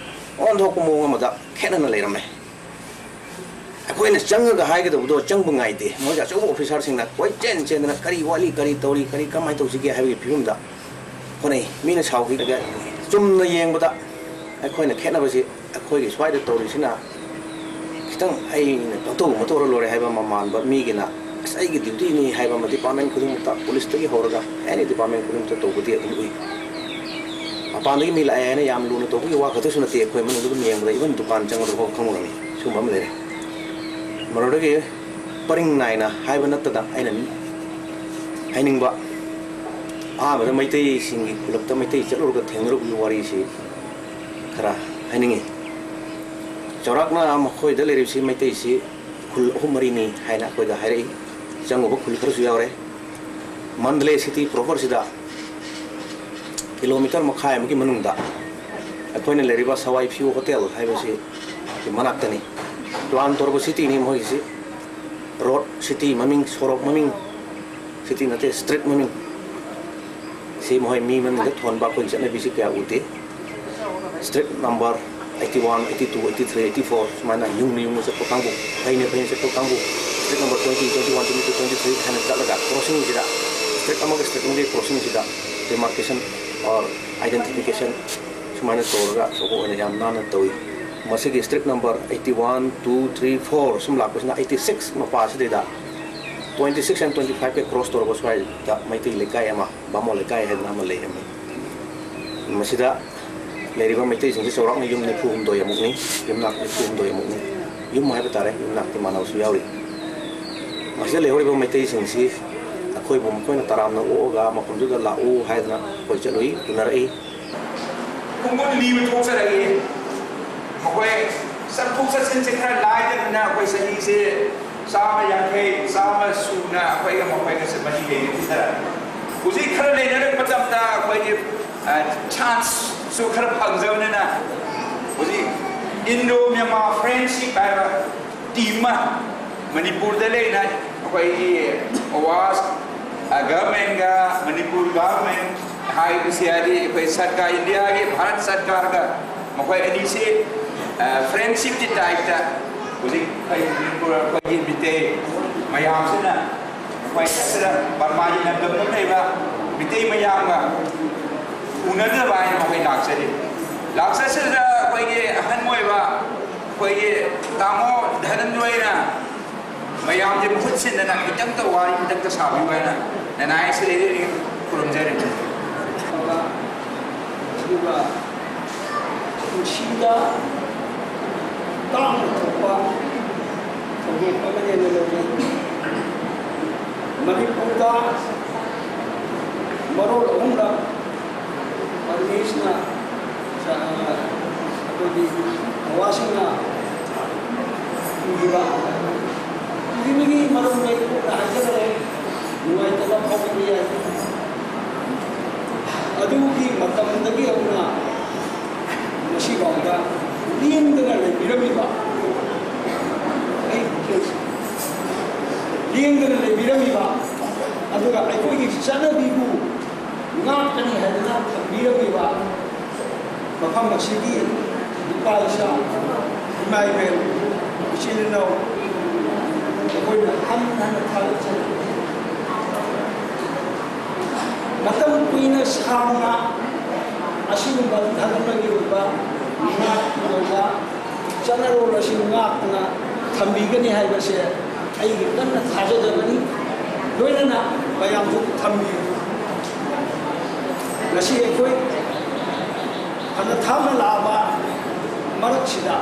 ꯑꯣꯟꯊꯣꯛꯄ ꯃꯑꯣꯡ ꯑꯃꯗ ꯈꯦꯠꯅꯅ ꯂꯩꯔꯝꯃꯦ꯫ ꯑꯩꯈꯣꯏꯅ ꯆꯪꯉꯒ ꯍꯥꯏꯒꯗꯕꯗꯣ ꯆꯪꯕ ꯉꯥꯏꯗꯦ꯫ ꯃꯣꯏꯒꯤ ꯑꯆꯧꯕ officerꯁꯤꯡꯅ ꯀꯣꯏꯆꯦꯟ ꯆꯦꯟꯗꯅ ꯀꯔꯤ ꯋꯥꯠꯂꯤ, ꯀꯔꯤ ꯇꯧꯔꯤ, ꯀꯔꯤ ꯀꯃꯥꯏꯅ ꯇꯧꯁꯤꯒꯦ ꯍꯥꯏꯕꯒꯤ ꯐꯤꯕꯝꯗ ꯍꯣꯠꯅꯩ꯫ ꯃꯤꯅ ꯁꯥꯎꯈꯤꯗꯒ ꯆꯨꯝꯅ ꯌꯦꯡꯕꯗ ꯑꯩꯈꯣꯏꯅ ꯈꯦꯠꯅꯕꯁꯤ ꯑꯩꯈꯣꯏꯒꯤ ꯁ꯭ꯋꯥꯏꯗ ꯇꯧꯔꯤꯁꯤꯅ ꯈꯤꯇꯪ ꯑꯩꯅ ꯄꯪꯇꯧ ꯃꯇꯧꯔ ꯂꯣꯏꯔꯦ ꯍꯥꯏꯕ ꯑꯃ ꯃꯥꯟꯕ ꯃꯤꯒꯤꯅ ꯑꯁ ꯑꯩꯒꯤ dutyꯅꯤ ꯍꯥꯏꯕ ꯑꯃ department ꯈꯨꯗꯤꯡꯃꯛꯇ policeꯇꯒꯤ ꯍꯧꯔꯒ any department ꯈꯨꯗꯤꯡꯃꯛꯇ ꯇꯧꯕꯗꯤ ꯑꯗꯨꯝ ꯎꯏ꯫ ꯃꯄꯥꯟꯗꯒꯤ ꯃꯤ ꯂꯥꯛꯑꯦ ꯍꯥꯏꯅ ꯌꯥꯝ ꯂꯨꯅ ꯇꯧꯕꯒꯤ ꯋꯥ ꯈꯛꯇꯁꯨ ꯅꯠꯇꯦ, ꯑꯩꯈꯣꯏ ꯃꯅꯨꯡꯗ ꯑꯗꯨꯝ ꯌꯦꯡꯕꯗ even ꯗꯨꯀꯥꯟ ꯆꯪꯕꯗ ꯐꯥꯎ ꯈꯪꯕ ꯉꯝꯃꯤ꯫ ꯁꯤꯒꯨꯝꯕ ꯑꯃ ꯂꯩꯔꯦ꯫ ꯃꯗꯨꯗꯒꯤ ꯄꯔꯤꯡ ꯅꯥꯏꯅ ꯍꯥꯏꯕ ꯅꯠꯇꯅ ꯑꯩꯅ ꯍꯥꯏꯅꯤꯡꯕ ꯑꯍꯥꯟꯕꯗ ꯃꯩꯇꯩꯁꯤꯡꯒꯤ ꯈꯨꯜꯂꯛꯇ ꯃꯩꯇꯩ ꯆꯠꯂꯨꯔꯒ ꯊꯦꯡꯅꯔꯨꯕꯒꯤ ꯋꯥꯔꯤꯁꯤ ꯈꯔ ꯍꯥꯏꯅꯤꯡꯉꯤ꯫ ꯆꯥꯎꯔꯥꯛꯅ ꯃꯈꯣꯏꯗ ꯂꯩꯔꯤꯕꯁꯤ ꯃꯩꯇꯩꯁꯤ ꯈꯨꯜ ꯑꯍꯨꯝ ꯃꯔꯤꯅꯤ ꯍꯥꯏꯅ ꯑꯩꯈꯣꯏꯗ ꯍꯥꯏꯔꯛꯏ꯫ ꯆꯪꯉꯨꯕ ꯈꯨꯜ ꯈꯔꯁꯨ ꯌꯥꯎꯔꯦ꯫ ꯃꯟꯗꯂꯦ city properꯁꯤꯗ kilometre ꯃꯈꯥꯏ ꯑꯃꯒꯤ ꯃꯅꯨꯡꯗ ꯑꯩꯈꯣꯏꯅ ꯂꯩꯔꯤꯕ ꯁꯋꯥꯏ ꯐꯤꯌꯨ hotel ꯍꯥꯏꯕꯁꯤ ꯃꯅꯥꯛꯇꯅꯤ꯫ Plan ꯇꯧꯔꯕ cityꯅꯤ ꯃꯣꯏꯒꯤꯁꯤ꯫ Road, city ꯃꯃꯤꯡ, ꯁꯣꯔꯣꯛ ꯃꯃꯤꯡ, city ꯅꯠꯇꯦ, street ꯃꯃꯤꯡ꯫ ꯁꯤ ꯃꯈꯣꯏ ꯃꯤ ꯃꯃꯤꯡꯗ ꯊꯣꯟꯕ ꯑꯩꯈꯣꯏꯒꯤ ꯆꯠꯅꯕꯤꯁꯤ ꯀꯌꯥ ꯎꯗꯦ꯫ Street number eighty one, eighty two, eighty three, eighty four ꯁꯨꯃꯥꯏꯅ ꯌꯨꯝ ꯌꯨꯝꯗ ꯆꯠꯄ ꯀꯥꯡꯕꯨ, ꯐꯩꯅ ꯐꯩꯅ ꯆꯠꯄ ꯀꯥꯡꯕꯨ, number twenty, twenty one, twenty two, twenty three ꯍꯥꯏꯅ ꯆꯠꯂꯒ ꯀ꯭ꯔꯣꯁꯤꯡꯁꯤꯗ, ꯁ꯭ꯇ꯭ꯔꯤꯛ ꯑꯃꯒ ꯁ꯭ꯇ꯭ꯔꯤꯛ ꯑꯃꯒꯤ ꯀ꯭ꯔꯣꯁꯤꯡꯁꯤꯗ ꯗꯤꯃꯥꯔꯀꯦꯁꯟ ꯑꯣꯔ ꯑꯥꯏꯗꯦꯟꯇꯤꯐꯤꯀꯦꯁꯟ ꯁꯨꯃꯥꯏꯅ ꯇꯧꯔꯒ ꯁꯣꯛꯄ ꯑꯣꯏꯅ ꯌꯥꯝ ꯅꯥꯟꯅ ꯇꯧꯏ꯫ ꯃꯁꯤꯒꯤ strike number eighty one, two, three, four ꯁꯨꯝ ꯂꯥꯛꯄꯁꯤꯅ ꯑꯩꯠꯇꯤ ꯁꯤꯛꯁ ꯃꯄꯥꯁꯤꯗꯩꯗ ꯇ꯭ꯋꯦꯟꯇꯤ ꯁꯤꯛꯁ ꯑꯦꯟ ꯇ꯭ꯋꯦꯟꯇꯤ ꯐꯥꯏꯚꯀ ꯀ꯭ꯔꯣꯁ ꯇꯧꯔꯕ ꯁ꯭ꯋꯥꯏꯗ ꯃꯩꯇꯩ ꯂꯩꯀꯥꯏ ꯑꯃ, ꯕꯥꯃꯣꯟ ꯂꯩꯀꯥꯏ ꯍꯥꯏꯗꯅ ꯑꯃ ꯂꯩꯔꯝꯃꯤ꯫ ꯃꯁꯤꯗ ꯂꯩꯔꯤꯕ ꯃꯩꯇꯩꯁꯤꯡꯁꯤ ꯆꯥꯎꯔꯥꯛꯅ ꯌꯨꯝ ꯅꯤꯐꯨ ꯍꯨꯝꯗꯣꯏ ꯑꯃꯨꯛꯅꯤ, ꯌꯨꯝꯅꯥꯛ ꯅꯤꯐꯨ ꯍꯨꯝꯗꯣꯏ ꯑꯃꯨꯛꯅꯤ꯫ ꯌꯨꯝ ꯍꯥꯏꯕ ꯇꯥꯔꯦ, ꯌꯨꯝꯅꯥꯛꯇꯤ ꯃꯥꯟꯅꯕꯁꯨ ꯌꯥꯎꯔꯤ꯫ ꯃꯁꯤꯗ ꯂꯩꯍꯧꯔꯤꯕ ꯃꯩꯇꯩꯁꯤꯡꯁꯤ ꯑꯩꯈꯣꯏꯕꯨ ꯃꯈꯣꯏꯅ ꯇꯔꯥꯝꯅ ꯑꯣꯛꯑꯒ ꯃꯐꯝꯗꯨꯗ ꯂꯥꯛꯎ ꯍꯥꯏꯗꯅ ꯑꯩꯈꯣꯏ ꯆꯠꯂꯨꯏ, ꯎꯅꯔꯛꯏ꯫ ꯈꯣꯡꯒꯨꯜ ꯂꯤꯕ ꯊꯣꯛꯆꯔꯛꯏ꯫ ꯃꯈꯣꯏ ꯆꯠꯊꯣꯛ ꯆꯠꯁꯤꯟꯁꯦ ꯈꯔ ꯂꯥꯏꯗꯅꯤꯅ ꯑꯩꯈꯣꯏ ꯆꯍꯤꯁꯦ ꯆꯥꯝꯃ ꯌꯥꯡꯈꯩ, ꯆꯥꯝꯃ ꯁꯨꯅ ꯑꯩꯈꯣꯏꯒ ꯃꯈꯣꯏꯒꯁꯦ ꯃꯔꯤ ꯂꯩꯅꯈꯤꯗ꯭ꯔꯦ꯫ ꯍꯧꯖꯤꯛ ꯈꯔ ꯂꯩꯅꯔꯛꯄ ꯃꯇꯝꯗ ꯑꯩꯈꯣꯏꯒꯤ, ꯑ, ꯆꯥꯟꯁꯁꯨ ꯈꯔ ꯐꯪꯖꯕꯅꯤꯅ ꯍꯧꯖꯤꯛ ꯏꯟꯗꯣ ꯃ꯭ꯌꯥꯟꯃꯥꯔ ꯐ꯭ꯔꯦꯟꯁꯤꯞ ꯍꯥꯏꯕ ꯇꯤꯝ ꯑꯃ ꯃꯅꯤꯄꯨꯔꯗ ꯂꯩꯅ ꯑꯩꯈꯣꯏꯒꯤ ꯑꯋꯥꯁ, ꯑ, ꯒꯚꯔꯟꯃꯦꯟꯒ ꯃꯅꯤꯄꯨꯔ ꯒꯚꯔꯟꯃꯦꯟ ꯍꯥꯏꯕꯁꯤ ꯍꯥꯏꯗꯤ ꯑꯩꯈꯣꯏ ꯁꯔꯀꯥꯔ, ꯏꯟꯗꯤꯌꯥꯒꯤ ꯚꯥꯔꯠ ꯁꯔꯀꯥꯔꯒ ꯃꯈꯣꯏ ꯑꯅꯤꯁꯤ, ꯑ, ꯐ꯭ꯔꯦꯟꯁꯤꯞꯀꯤ ꯇꯥꯏꯞꯇ ꯍꯧꯖꯤꯛ ꯑꯩꯈꯣꯏ ꯃꯅꯤꯄꯨꯔ ꯑꯩꯈꯣꯏꯒꯤ ꯃꯤꯇꯩ ꯃꯌꯥꯝꯁꯤꯅ ꯑꯩꯈꯣꯏ ꯑꯁꯤꯗ ꯕꯔꯃꯥꯒꯤ ꯂꯝꯗꯝꯗ ꯂꯩꯕ ꯃꯤꯇꯩ ꯃꯌꯥꯝꯒ ꯎꯅꯅꯕ ꯍꯥꯏꯅ ꯃꯈꯣꯏ ꯂꯥꯛꯆꯔꯤ꯫ ꯂꯥꯛꯆꯁꯤꯗ ꯑꯩꯈꯣꯏꯒꯤ ꯑꯍꯟ ꯑꯣꯏꯕ ꯑꯩꯈꯣꯏꯒꯤ ꯇꯥꯃꯣ ꯙꯅꯟꯖꯣꯏꯅ ꯃꯌꯥꯝꯁꯦ ꯃꯍꯨꯠ ꯁꯤꯟꯗꯅ ꯈꯤꯇꯪꯇ ꯋꯥꯔꯤ ꯈꯤꯇꯪꯇ ꯁꯥꯕꯤꯌꯨ ꯍꯥꯏꯅ ꯅꯅꯥꯏ ꯑꯁꯤꯗ ꯈꯨꯔꯨꯝꯖꯔꯤ꯫ ꯑꯗꯨꯒ ꯄꯨꯟꯁꯤꯗ ꯇꯥꯡꯅ ꯊꯣꯛꯄ ꯊꯧꯗꯣꯛ ꯑꯃꯅꯦꯅ ꯂꯧꯏ꯫ ꯃꯅꯤꯄꯨꯔꯗ ꯃꯔꯣꯜ ꯑꯍꯨꯝꯂꯛ ꯄꯔꯃꯦꯁꯅ ꯑꯩꯈꯣꯏꯒꯤ ꯕꯕꯥꯁꯤꯡꯅ ꯄꯨꯈꯤꯕ, ꯄꯨꯈꯤꯕꯒꯤ ꯃꯔꯝꯗ ꯑꯩ ꯀꯨꯞꯅ ꯍꯥꯏꯖꯔꯔꯣꯏ, ꯅꯨꯡꯉꯥꯏꯇꯕ ꯐꯥꯎꯕꯤꯕ ꯌꯥꯏ꯫ ꯑꯗꯨꯒꯤ ꯃꯇꯝꯗꯒꯤ ꯍꯧꯅ ꯉꯁꯤꯐꯥꯎꯗ ꯂꯦꯡꯗꯅ ꯂꯩꯕꯤꯔꯝꯃꯤꯕ, ꯑꯩ ꯂꯦꯡꯗꯅ ꯂꯩꯕꯤꯔꯝꯃꯤꯕ, ꯑꯗꯨꯒ ꯑꯩꯈꯣꯏꯒꯤ ꯆꯠꯅꯕꯤꯕꯨ ꯉꯥꯛꯀꯅꯤ ꯍꯥꯏꯗꯅ ꯊꯝꯕꯤꯔꯝꯃꯤꯕ ꯃꯐꯝ ꯑꯁꯤꯒꯤ ꯏꯄꯥ ꯏꯆꯥ, ꯏꯃꯥ ꯏꯕꯦꯟ, ꯏꯆꯤꯜ ꯏꯅꯥꯎ, ꯑꯩꯈꯣꯏꯅ ꯍꯟꯅ ꯍꯟꯅ ꯊꯥꯒꯠꯆꯔꯤ꯫ ꯃꯇꯝ ꯀꯨꯏꯅ ꯁꯥꯡꯅ ꯑꯁꯤꯒꯨꯝꯕ ꯙꯔꯃꯒꯤ ꯑꯣꯏꯕ ꯅꯥꯠꯀꯤ ꯑꯣꯏꯕ ꯆꯠꯅꯔꯣꯜ ꯑꯁꯤ ꯉꯥꯛꯇꯨꯅ ꯊꯝꯕꯤꯒꯅꯤ ꯍꯥꯏꯕꯁꯦ ꯑꯩꯒꯤ ꯀꯟꯅ ꯊꯥꯖꯖꯕꯅꯤ꯫ ꯂꯣꯏꯅꯅ ꯃꯌꯥꯝꯁꯨ ꯊꯝꯕꯤꯌꯨ꯫ ꯉꯁꯤ ꯑꯩꯈꯣꯏ ꯐꯅ ꯊꯥꯞꯅ ꯂꯥꯛꯑꯕ ꯃꯔꯛꯁꯤꯗ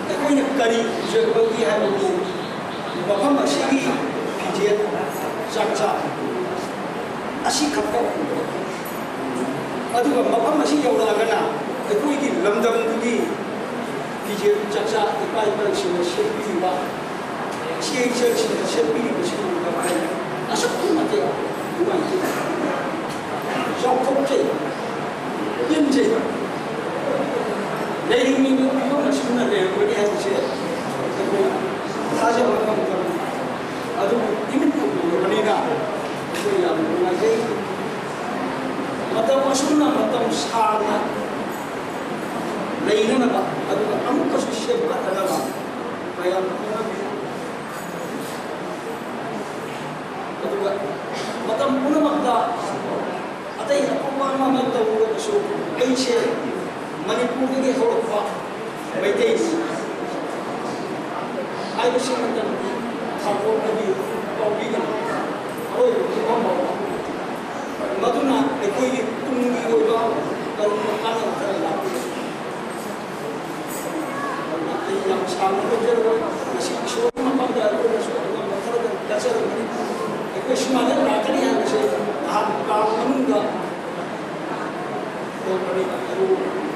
ꯑꯩꯈꯣꯏꯅ ꯀꯔꯤ ꯎꯖꯕꯒꯦ ꯍꯥꯏꯕꯕꯨ ꯃꯐꯝ ꯑꯁꯤꯒꯤ ꯐꯤꯖꯦꯠ ꯆꯥꯛꯆꯥ ꯑꯁꯤꯈꯛꯇ ꯎꯕ꯫ ꯑꯗꯨꯒ ꯃꯐꯝ ꯑꯁꯤ ꯌꯧꯔꯛꯑꯒꯅ ꯑꯩꯈꯣꯏꯒꯤ ꯂꯝꯗꯝꯗꯨꯒꯤ ꯐꯤꯖꯦꯠ ꯆꯥꯛꯆꯥ ꯏꯄꯥ ꯏꯄꯨꯁꯤꯡꯅ ꯁꯦꯠꯄꯤꯔꯤꯕ ꯆꯦꯡ ꯆꯦꯡꯁꯤꯡꯅ ꯁꯦꯠꯄꯤꯔꯤꯕꯁꯤ ꯎꯕꯗ ꯑꯩ ꯑꯁꯨꯛꯀꯤ ꯃꯇꯤꯛ ꯅꯨꯡꯉꯥꯏꯖꯩ, ꯆꯥꯎꯊꯣꯛꯆꯩ, ꯄꯦꯟꯖꯩ꯫ ꯂꯩꯔꯤꯉꯩꯗ ꯐꯤꯕꯝ ꯑꯁꯨꯝꯅ ꯂꯩꯔꯝꯒꯅꯤ ꯍꯥꯏꯕꯁꯦ ꯑꯩꯈꯣꯏ ꯊꯥꯖꯕ ꯉꯝꯗꯕ꯫ ꯑꯗꯨꯕꯨ ꯏꯃꯤꯠ ꯎꯔꯕꯅꯤꯅ ꯑꯩꯈꯣꯏ ꯌꯥꯝ ꯅꯨꯡꯉꯥꯏꯖꯩ꯫ ꯃꯇꯝ ꯑꯁꯨꯝꯅ ꯃꯇꯝ ꯁꯥꯡꯅ ꯂꯩꯅꯅꯕ, ꯑꯗꯨꯒ ꯑꯃꯨꯛꯀꯁꯨ ꯁꯦꯝꯒꯠꯅꯅꯕ ꯃꯌꯥꯝ ꯍꯣꯠꯅꯕꯤꯌꯨ꯫ ꯑꯗꯨꯒ ꯃꯇꯝ ꯄꯨꯝꯅꯃꯛꯇ ꯑꯇꯩ ꯑꯇꯣꯞꯄ ꯑꯃ ꯑꯃ ꯇꯧꯔꯨꯔꯒꯁꯨ ꯑꯩꯁꯦ ꯃꯅꯤꯄꯨꯔꯗꯒꯤ ꯍꯧꯔꯛꯄ ꯃꯩꯇꯩꯅꯤ ꯍꯥꯏꯕꯁꯤ ꯃꯇꯝꯒꯤ ꯊꯥꯗꯣꯛꯄꯒꯤ ꯄꯥꯎꯕꯤꯒꯅꯤ꯫ ꯑꯔꯣꯏꯕ ꯄꯨꯡꯐꯝ ꯐꯥꯎꯕ ꯃꯗꯨꯅ ꯑꯩꯈꯣꯏꯒꯤ ꯇꯨꯡꯒꯤ ꯑꯣꯏꯕ ꯀꯔꯤꯒꯨꯝꯕ ꯀꯥꯟꯅꯕ ꯈꯔ ꯂꯥꯛꯄ ꯌꯥꯏ꯫ ꯑꯗꯨꯅ ꯑꯩ ꯌꯥꯝ ꯁꯥꯡꯅ ꯂꯧꯖꯔꯔꯣꯏ꯫ ꯉꯁꯤ ꯏꯁꯣꯔꯒꯤ ꯃꯐꯝꯗ ꯑꯩꯈꯣꯏꯅꯁꯨ ꯑꯉꯝꯕ ꯈꯔꯗꯪ ꯀꯠꯆꯔꯝꯕꯅꯤ꯫ ꯑꯩꯈꯣꯏ ꯁꯨꯃꯥꯏꯅ ꯂꯥꯛꯀꯅꯤ ꯍꯥꯏꯕꯁꯦ ꯅꯍꯥꯟ ꯀꯥꯡ ꯃꯅꯨꯡꯗ ꯇꯧꯕꯅꯤ꯫ ꯑꯗꯨ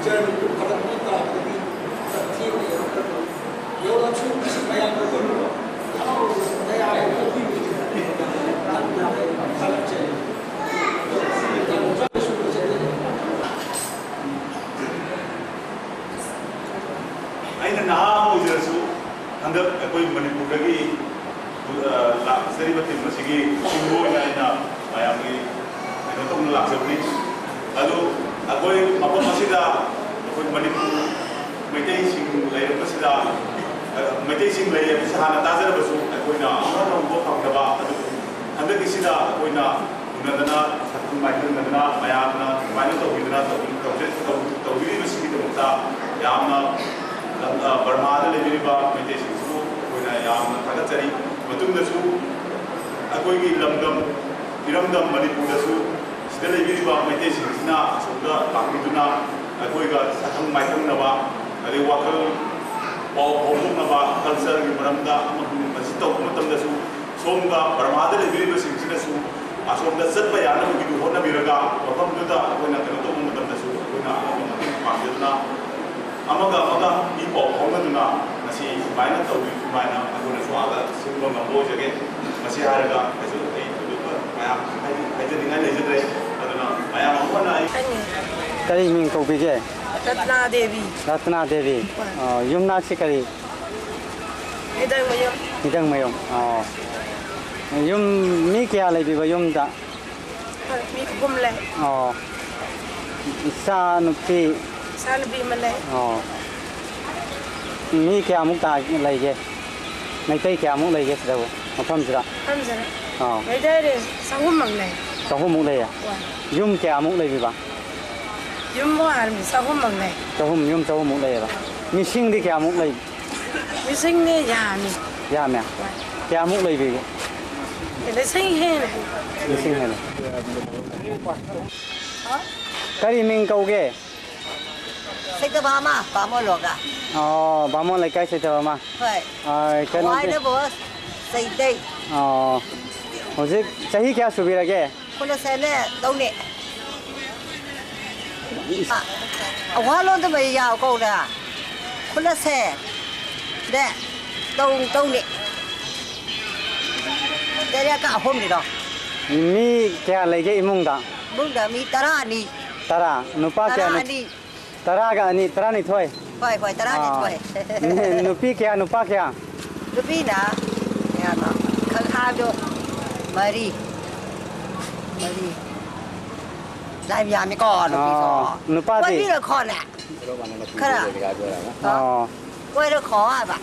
ꯖꯔꯅꯤꯗꯨ ꯐꯔꯛ ꯑꯃ ꯇꯥꯕꯗꯒꯤ ꯈꯔ ꯊꯦꯡꯅ ꯌꯧꯔꯛꯄꯅꯤ꯫ ꯌꯧꯔꯛꯑꯁꯨ ꯉꯁꯤ ꯃꯌꯥꯝꯅ ꯂꯣꯏꯅꯃꯛ ꯍꯔꯥꯎ ꯇꯌꯥꯔꯤ ꯇꯧꯕꯤꯕꯒꯤꯗꯃꯛꯇ ꯊꯥꯒꯠꯆꯔꯤ꯫ ꯑꯩꯅ ꯅꯍꯥ ꯑꯃ ꯑꯣꯏꯖꯔꯁꯨ, ꯍꯟꯗꯛ ꯑꯩꯈꯣꯏ ꯃꯅꯤꯄꯨꯔꯗꯒꯤ, ꯑ, ꯂꯥꯛꯆꯔꯤꯕ ꯇꯤꯝ ꯑꯁꯤꯒꯤ ꯁꯤꯏꯑꯣ ꯑꯣꯏꯅ ꯑꯩꯅ ꯃꯌꯥꯝꯒꯤ ꯀꯩꯅꯣ ꯇꯧꯅ ꯂꯥꯛꯆꯕꯅꯤ꯫ ꯑꯗꯨ ꯑꯩꯈꯣꯏ ꯃꯐꯝ ꯑꯁꯤꯗ ꯑꯩꯈꯣꯏ ꯃꯅꯤꯄꯨꯔ ꯃꯩꯇꯩꯁꯤꯡ ꯂꯩꯔꯛꯄꯁꯤꯗ ꯃꯩꯇꯩꯁꯤꯡ ꯂꯩ ꯍꯥꯏꯕꯁꯤ ꯍꯥꯟꯅ ꯇꯥꯖꯔꯕꯁꯨ ꯑꯩꯈꯣꯏꯅ ꯑꯃꯠꯇ ꯎꯕ ꯐꯪꯗꯕ, ꯑꯗꯨꯕꯨ ꯍꯟꯗꯛꯀꯤꯁꯤꯗ ꯑꯩꯈꯣꯏꯅ ꯎꯅꯗꯅ, ꯁꯛꯈꯪ ꯃꯥꯏꯈꯪꯅꯗꯅ, ꯃꯌꯥꯝꯅ ꯑꯗꯨꯃꯥꯏꯅ ꯇꯧꯕꯤꯗꯅ ꯇꯧꯕꯤ-, ꯇꯧꯖ-, ꯇꯧ-, ꯇꯧꯕꯤꯔꯤꯕꯁꯤꯒꯤꯗꯃꯛꯇ ꯌꯥꯝꯅ ꯂꯝ-, ꯑ, ꯕꯔꯃꯥꯗ ꯂꯩꯕꯤꯔꯤꯕ ꯃꯩꯇꯩꯁꯤꯡꯁꯤꯕꯨ ꯑꯩꯈꯣꯏꯅ ꯌꯥꯝꯅ ꯊꯥꯒꯠꯆꯔꯤ꯫ ꯃꯇꯨꯡꯗꯁꯨ ꯑꯩꯈꯣꯏꯒꯤ ꯂꯝꯗꯝ, ꯏꯔꯝꯗꯝ ꯃꯅꯤꯄꯨꯔꯗꯁꯨ ꯁꯤꯗ ꯂꯩꯕꯤꯔꯤꯕ ꯃꯩꯇꯩꯁꯤꯡꯁꯤꯅ ꯑꯁꯣꯝꯗ ꯂꯥꯛꯄꯤꯗꯨꯅ ꯑꯩꯈꯣꯏꯒ ꯁꯛꯈꯪ ꯃꯥꯏꯈꯪꯅꯕ, ꯑꯗꯩ ꯋꯥꯈꯜ ꯄꯥꯎ ꯐꯥꯎꯗꯣꯛꯅꯕ, ꯀꯜꯆꯔꯒꯤ ꯃꯔꯝꯗ ꯑꯃꯁꯨꯡ ꯃꯁꯤ ꯇꯧꯕ ꯃꯇꯝꯗꯁꯨ ꯁꯣꯝꯗ ꯕꯔꯃꯥꯗ ꯂꯩꯕꯤꯔꯤꯕꯁꯤꯡꯁꯤꯅꯁꯨ ꯑꯁꯣꯝꯗ ꯆꯠꯄ ꯌꯥꯅꯕꯒꯤꯗꯨ ꯍꯣꯠꯅꯕꯤꯔꯒ, ꯃꯐꯝꯗꯨꯗ ꯑꯩꯈꯣꯏꯅ ꯀꯩꯅꯣ ꯇꯧꯕ ꯃꯇꯝꯗꯁꯨ ꯑꯩꯈꯣꯏꯅ ꯑꯉꯝꯕ ꯃꯇꯦꯡ ꯄꯥꯡꯖꯗꯨꯅ ꯑꯃꯒ ꯑꯃꯒ ꯏ ꯄꯥꯎ ꯐꯥꯎꯅꯗꯨꯅ ꯉꯁꯤ ꯁꯨꯃꯥꯏꯅ ꯇꯧꯕꯤ, ꯁꯨꯃꯥꯏꯅ ꯑꯩꯈꯣꯏꯅꯁꯨ ꯑꯥꯗ ꯁꯤꯟꯕ ꯉꯝꯕ ꯑꯣꯏꯖꯒꯦ꯫ ꯃꯁꯤ ꯍꯥꯏꯔꯒ ꯀꯩꯁꯨ ꯑꯩ ꯊꯣꯏꯗꯣꯛꯄ ꯃꯌꯥꯝ ꯍꯥꯏꯖ-, ꯍꯥꯏꯖꯅꯤꯡꯉꯥꯏ ꯂꯩꯖꯗ꯭ꯔꯦ꯫ ꯑꯗꯨꯅ ꯃꯌꯥꯝ ꯑꯃꯅ ꯑꯩ ꯀꯔꯤ ꯃꯤꯡ ꯀꯧꯕꯤꯒꯦ? ꯔꯇꯅꯥ ꯗꯦꯕꯤ꯫ ꯔꯇꯅꯥ ꯗꯦꯕꯤ꯫ ꯍꯣꯏ꯫ ꯑ, ꯌꯨꯝꯅꯥꯛꯁꯤ ꯀꯔꯤ? ꯍꯤꯗꯥꯡꯃꯌꯨꯝ꯫ ꯍꯤꯗꯥꯡꯃꯌꯨꯝ꯫ ꯑꯣ꯫ ꯌꯨꯝ ꯃꯤ ꯀꯌꯥ ꯂꯩꯕꯤꯕ ꯌꯨꯝꯗ? ꯍꯣꯏ, ꯃꯤ ꯑꯍꯨꯝ ꯂꯩ꯫ ꯑꯣ꯫ ꯏꯆꯥ ꯅꯨꯄꯤ? ꯏꯆꯥ ꯅꯨꯄꯤ ꯑꯃ ꯂꯩ꯫ ꯑꯣ꯫ ꯃꯤ ꯀꯌꯥꯃꯨꯛ ꯇꯥ-, ꯂꯩꯒꯦ? ꯃꯩꯇꯩ ꯀꯌꯥꯃꯨꯛ ꯂꯩꯒꯦ ꯁꯤꯗꯕꯨ, ꯃꯐꯝꯁꯤꯗ? ꯃꯐꯝꯁꯤꯗ? ꯑꯣ꯫ ꯃꯩꯇꯩꯗꯤ ꯆꯍꯨꯝꯃꯨꯛ ꯂꯩ꯫ ꯆꯍꯨꯝꯃꯨꯛ ꯂꯩꯌꯦ? ꯍꯣꯏ꯫ ꯌꯨꯝ ꯀꯌꯥꯃꯨꯛ ꯂꯩꯕꯤꯕ? ꯌꯨꯝꯕꯨ ꯍꯥꯏꯔꯝꯃꯤ ꯆꯍꯨꯝꯃꯨꯛ ꯂꯩ꯫ ꯆꯍꯨꯝ, ꯌꯨꯝ ꯆꯍꯨꯝꯃꯨꯛ ꯂꯩꯌꯦꯕ꯫ ꯃꯤꯁꯤꯡꯗꯤ ꯀꯌꯥꯃꯨꯛ ꯂꯩ? ꯃꯤꯁꯤꯡꯗꯤ ꯌꯥꯝꯃꯤ꯫ ꯌꯥꯝꯃꯦ? ꯍꯣꯏ꯫ ꯀꯌꯥꯃꯨꯛ ꯂꯩꯕꯤꯒꯦ? ꯂꯤꯁꯤꯡ ꯍꯦꯜꯂꯦ꯫ ꯂꯤꯁꯤꯡ ꯍꯦꯜꯂꯦ꯫ ꯀꯔꯤ ꯃꯤꯡ ꯀꯧꯒꯦ? ꯁꯩꯇꯕ ꯑꯃ, ꯕꯥꯃꯣꯟ ꯂꯣꯒ꯫ ꯑꯣ, ꯕꯥꯃꯣꯟ ꯂꯩꯀꯥꯏ ꯁꯩꯇꯕ ꯑꯃ꯫ ꯍꯣꯏ꯫ ꯑꯥ, ꯀꯩꯅꯣꯗꯤ? ꯋꯥꯏꯅ ꯕꯣꯁ, ꯁꯩꯇꯩ꯫ ꯑꯣ, ꯍꯧꯖꯤꯛ ꯆꯍꯤ ꯀꯌꯥ ꯁꯨꯕꯤꯔꯒꯦ? ꯈꯨꯂꯁꯦꯅꯦ, ꯇꯧꯅꯦ꯫ ꯑ, ꯑꯋꯥ ꯂꯣꯟꯗ ꯃꯩ ꯌꯥꯎ ꯀꯧꯔꯦ꯫ ꯈꯨꯂꯁꯦ, ꯅꯦ, ꯇꯧ, ꯇꯧꯅꯦ꯫ ꯇꯔꯦꯠꯀ ꯑꯍꯨꯝꯅꯤꯗꯣ꯫ ꯃꯤ ꯀꯌꯥ ꯂꯩꯒꯦ ꯏꯃꯨꯡꯗ? ꯏꯃꯨꯡꯗ ꯃꯤ ꯇꯔꯥꯅꯤ꯫ ꯇꯔꯥ? ꯅꯨꯄꯥ ꯀꯌꯥ, ꯅꯨ-, ꯇꯔꯥꯅꯤ꯫ ꯇꯔꯥꯒ ꯑꯅꯤ, ꯇꯔꯥꯅꯤꯊꯣꯏ꯫ ꯍꯣꯏ, ꯍꯣꯏ, ꯇꯔꯥꯅꯤꯊꯣꯏ꯫ ꯑꯥ, ꯅꯨ-, ꯅꯨꯄꯤ ꯀꯌꯥ, ꯅꯨꯄꯥ ꯀꯌꯥ? ꯅꯨꯄꯤꯅ ꯀꯌꯥꯅꯣ? ꯈꯪꯍꯥꯏꯕꯗꯣ ꯃꯔꯤ꯫ ꯃꯔꯤ꯫ ꯌꯥꯝ ꯌꯥꯝꯃꯤꯀꯣ, ꯅꯨꯄꯤꯁꯨ꯫ ꯑꯥ, ꯅꯨꯄꯥꯗꯤ? ꯀꯣꯏꯕꯤꯔꯛꯈꯣꯅꯦ꯫ ꯈꯔ꯫ ꯑꯥ꯫ ꯀꯣꯏꯔꯛꯈꯣ ꯍꯥꯏꯕ꯫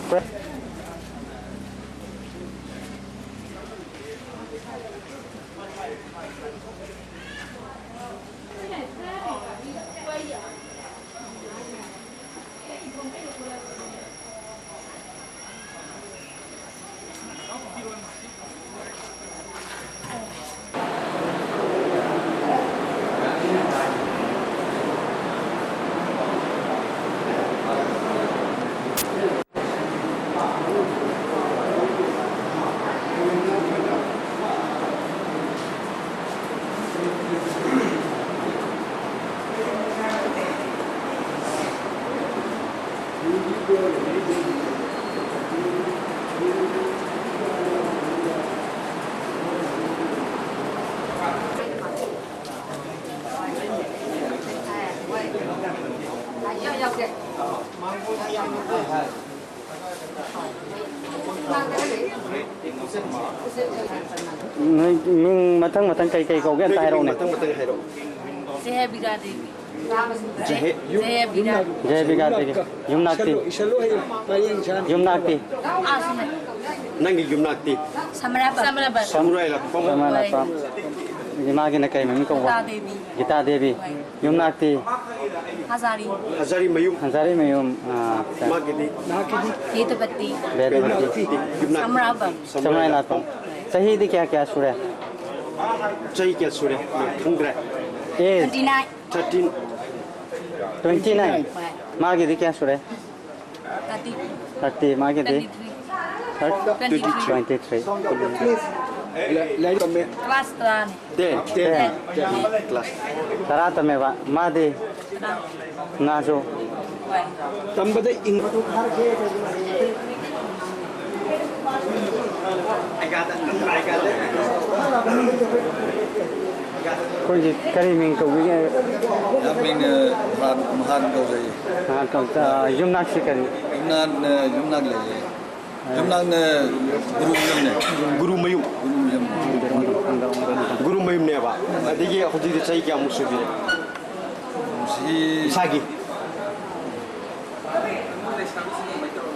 ꯅꯣꯏ ꯃꯤꯡ ꯃꯊꯪ ꯃꯊꯪ ꯀꯩ ꯀꯩ ꯀꯧꯒꯦ ꯑꯝꯇ ꯍꯥꯏꯔꯛꯎꯅꯦ꯫ ꯃꯊꯪ ꯃꯊꯪ ꯍꯥꯏꯔꯛꯑꯣ꯫ ꯖꯦꯍꯦꯕꯤꯀꯥ ꯗꯦꯕꯤ꯫ ꯖꯦꯍꯦ-, ꯖꯦꯍꯦꯕꯤꯀꯥ꯫ ꯖꯦꯍꯦꯕꯤꯀꯥ ꯗꯦꯕꯤ꯫ ꯌꯨꯝꯅꯥꯛꯇꯤ? ꯏꯁꯜꯂꯨ, ꯏꯁꯜꯂꯨ ꯍꯌꯦꯡ ꯄꯔꯦꯡ ꯁꯥꯅ꯫ ꯌꯨꯝꯅꯥꯛꯇꯤ? ꯑꯥ, ꯁꯤꯅꯦ꯫ ꯅꯪꯒꯤ ꯌꯨꯝꯅꯥꯛꯇꯤ? ꯁꯃꯔꯥꯄꯝ꯫ ꯁꯃꯨꯔꯥꯏ ꯂꯥꯛꯄꯝ꯫ ꯁꯃꯔꯥꯄꯝ꯫ ꯍꯣꯏ꯫ ꯏꯃꯥꯒꯤꯅ ꯀꯩ ꯃꯃꯤꯡ ꯀꯧꯕ? ꯒꯤꯇꯥ ꯗꯦꯕꯤ꯫ ꯒꯤꯇꯥ ꯗꯦꯕꯤ꯫ ꯍꯣꯏ꯫ ꯌꯨꯝꯅꯥꯛꯇꯤ? ꯍꯖꯥꯔꯤ꯫ ꯍꯖꯥꯔꯤ ꯃꯌꯨꯝ꯫ ꯍꯖꯥꯔꯤ ꯃꯌꯨꯝ, ꯑꯥ, ꯑꯠꯆꯥ꯫ ꯃꯥꯒꯤꯗꯤ? ꯅꯍꯥꯛꯀꯤꯗꯤ? ꯕꯦꯗꯄꯇꯤ꯫ ꯕꯦꯗꯄꯇꯤ꯫ ꯌꯨꯝꯅꯥꯛ? ꯁꯃꯔꯥꯄꯝ꯫ ꯁꯃꯔꯥꯏ ꯂꯥꯛꯄꯝ꯫ ꯆꯍꯤꯗꯤ ꯀꯌꯥ ꯀꯌꯥ ꯁꯨꯔꯦ? ꯆꯍꯤ ꯀꯌꯥ ꯁꯨꯔꯦ? ꯅꯪ ꯈꯪꯗ꯭ꯔꯦ? Age? Twenty nine. Thirteen. Twenty nine? ꯍꯣꯏ꯫ ꯃꯥꯒꯤꯗꯤ ꯀꯌꯥ ꯁꯨꯔꯦ? ꯊꯥꯔꯇꯤ꯫ ꯊꯥꯔꯇꯤ, ꯃꯥꯒꯤꯗꯤ? Twenty three. ꯊꯥꯔ-, ꯇ꯭ꯋꯦꯟꯇꯤ ꯊ꯭ꯔꯤ꯫ Twenty three. ꯂꯥꯏꯔꯤꯛ ꯇꯝꯃꯦ꯫ ꯀ꯭ꯂꯥꯁ ꯇꯔꯥꯅꯤ꯫ ꯇꯦꯟ꯫ ꯇꯦꯟ꯫ ꯇꯦꯟ꯫ ꯀ꯭ꯂꯥꯁ꯫ ꯇꯔꯥ ꯇꯝꯃꯦꯕ꯫ ꯃꯥꯗꯤ? ꯇꯔꯥ꯫ ꯉꯥꯁꯨ? ꯍꯣꯏ꯫ ꯇꯝꯕꯗ ꯏꯪ- ꯑꯩꯈꯣꯏꯒꯤ ꯀꯔꯤ ꯃꯤꯡ ꯀꯧꯕꯤꯒꯦ? ꯌꯥꯝ ꯃꯤꯡ, ꯑ, ꯃꯍꯥꯟ, ꯃꯍꯥꯟ ꯀꯧꯖꯩ꯫ ꯃꯍꯥꯟ ꯀꯧ-, ꯑ, ꯌꯨꯝꯅꯥꯛꯁꯤ ꯀꯔꯤ? ꯌꯨꯝꯅꯥꯛ, ꯑ, ꯌꯨꯝꯅꯥꯛ ꯂꯩꯌꯦ꯫ ꯑ꯫ ꯌꯨꯝꯅꯥꯛꯅ ꯒꯨꯔꯨ ꯃꯌꯨꯝꯅꯦ꯫ ꯒꯨꯔꯨ ꯃꯌꯨꯝ꯫ ꯒꯨꯔꯨ ꯃꯌꯨꯝ꯫ ꯒꯨꯔꯨ ꯃꯌꯨꯝꯅꯦꯕ꯫ ꯑꯗꯒꯤ ꯍꯧꯖꯤꯛꯇꯤ ꯆꯍꯤ ꯀꯌꯥꯃꯨꯛ ꯁꯨꯕꯤꯔꯦ? ꯁꯤ ꯏꯁꯥꯒꯤ?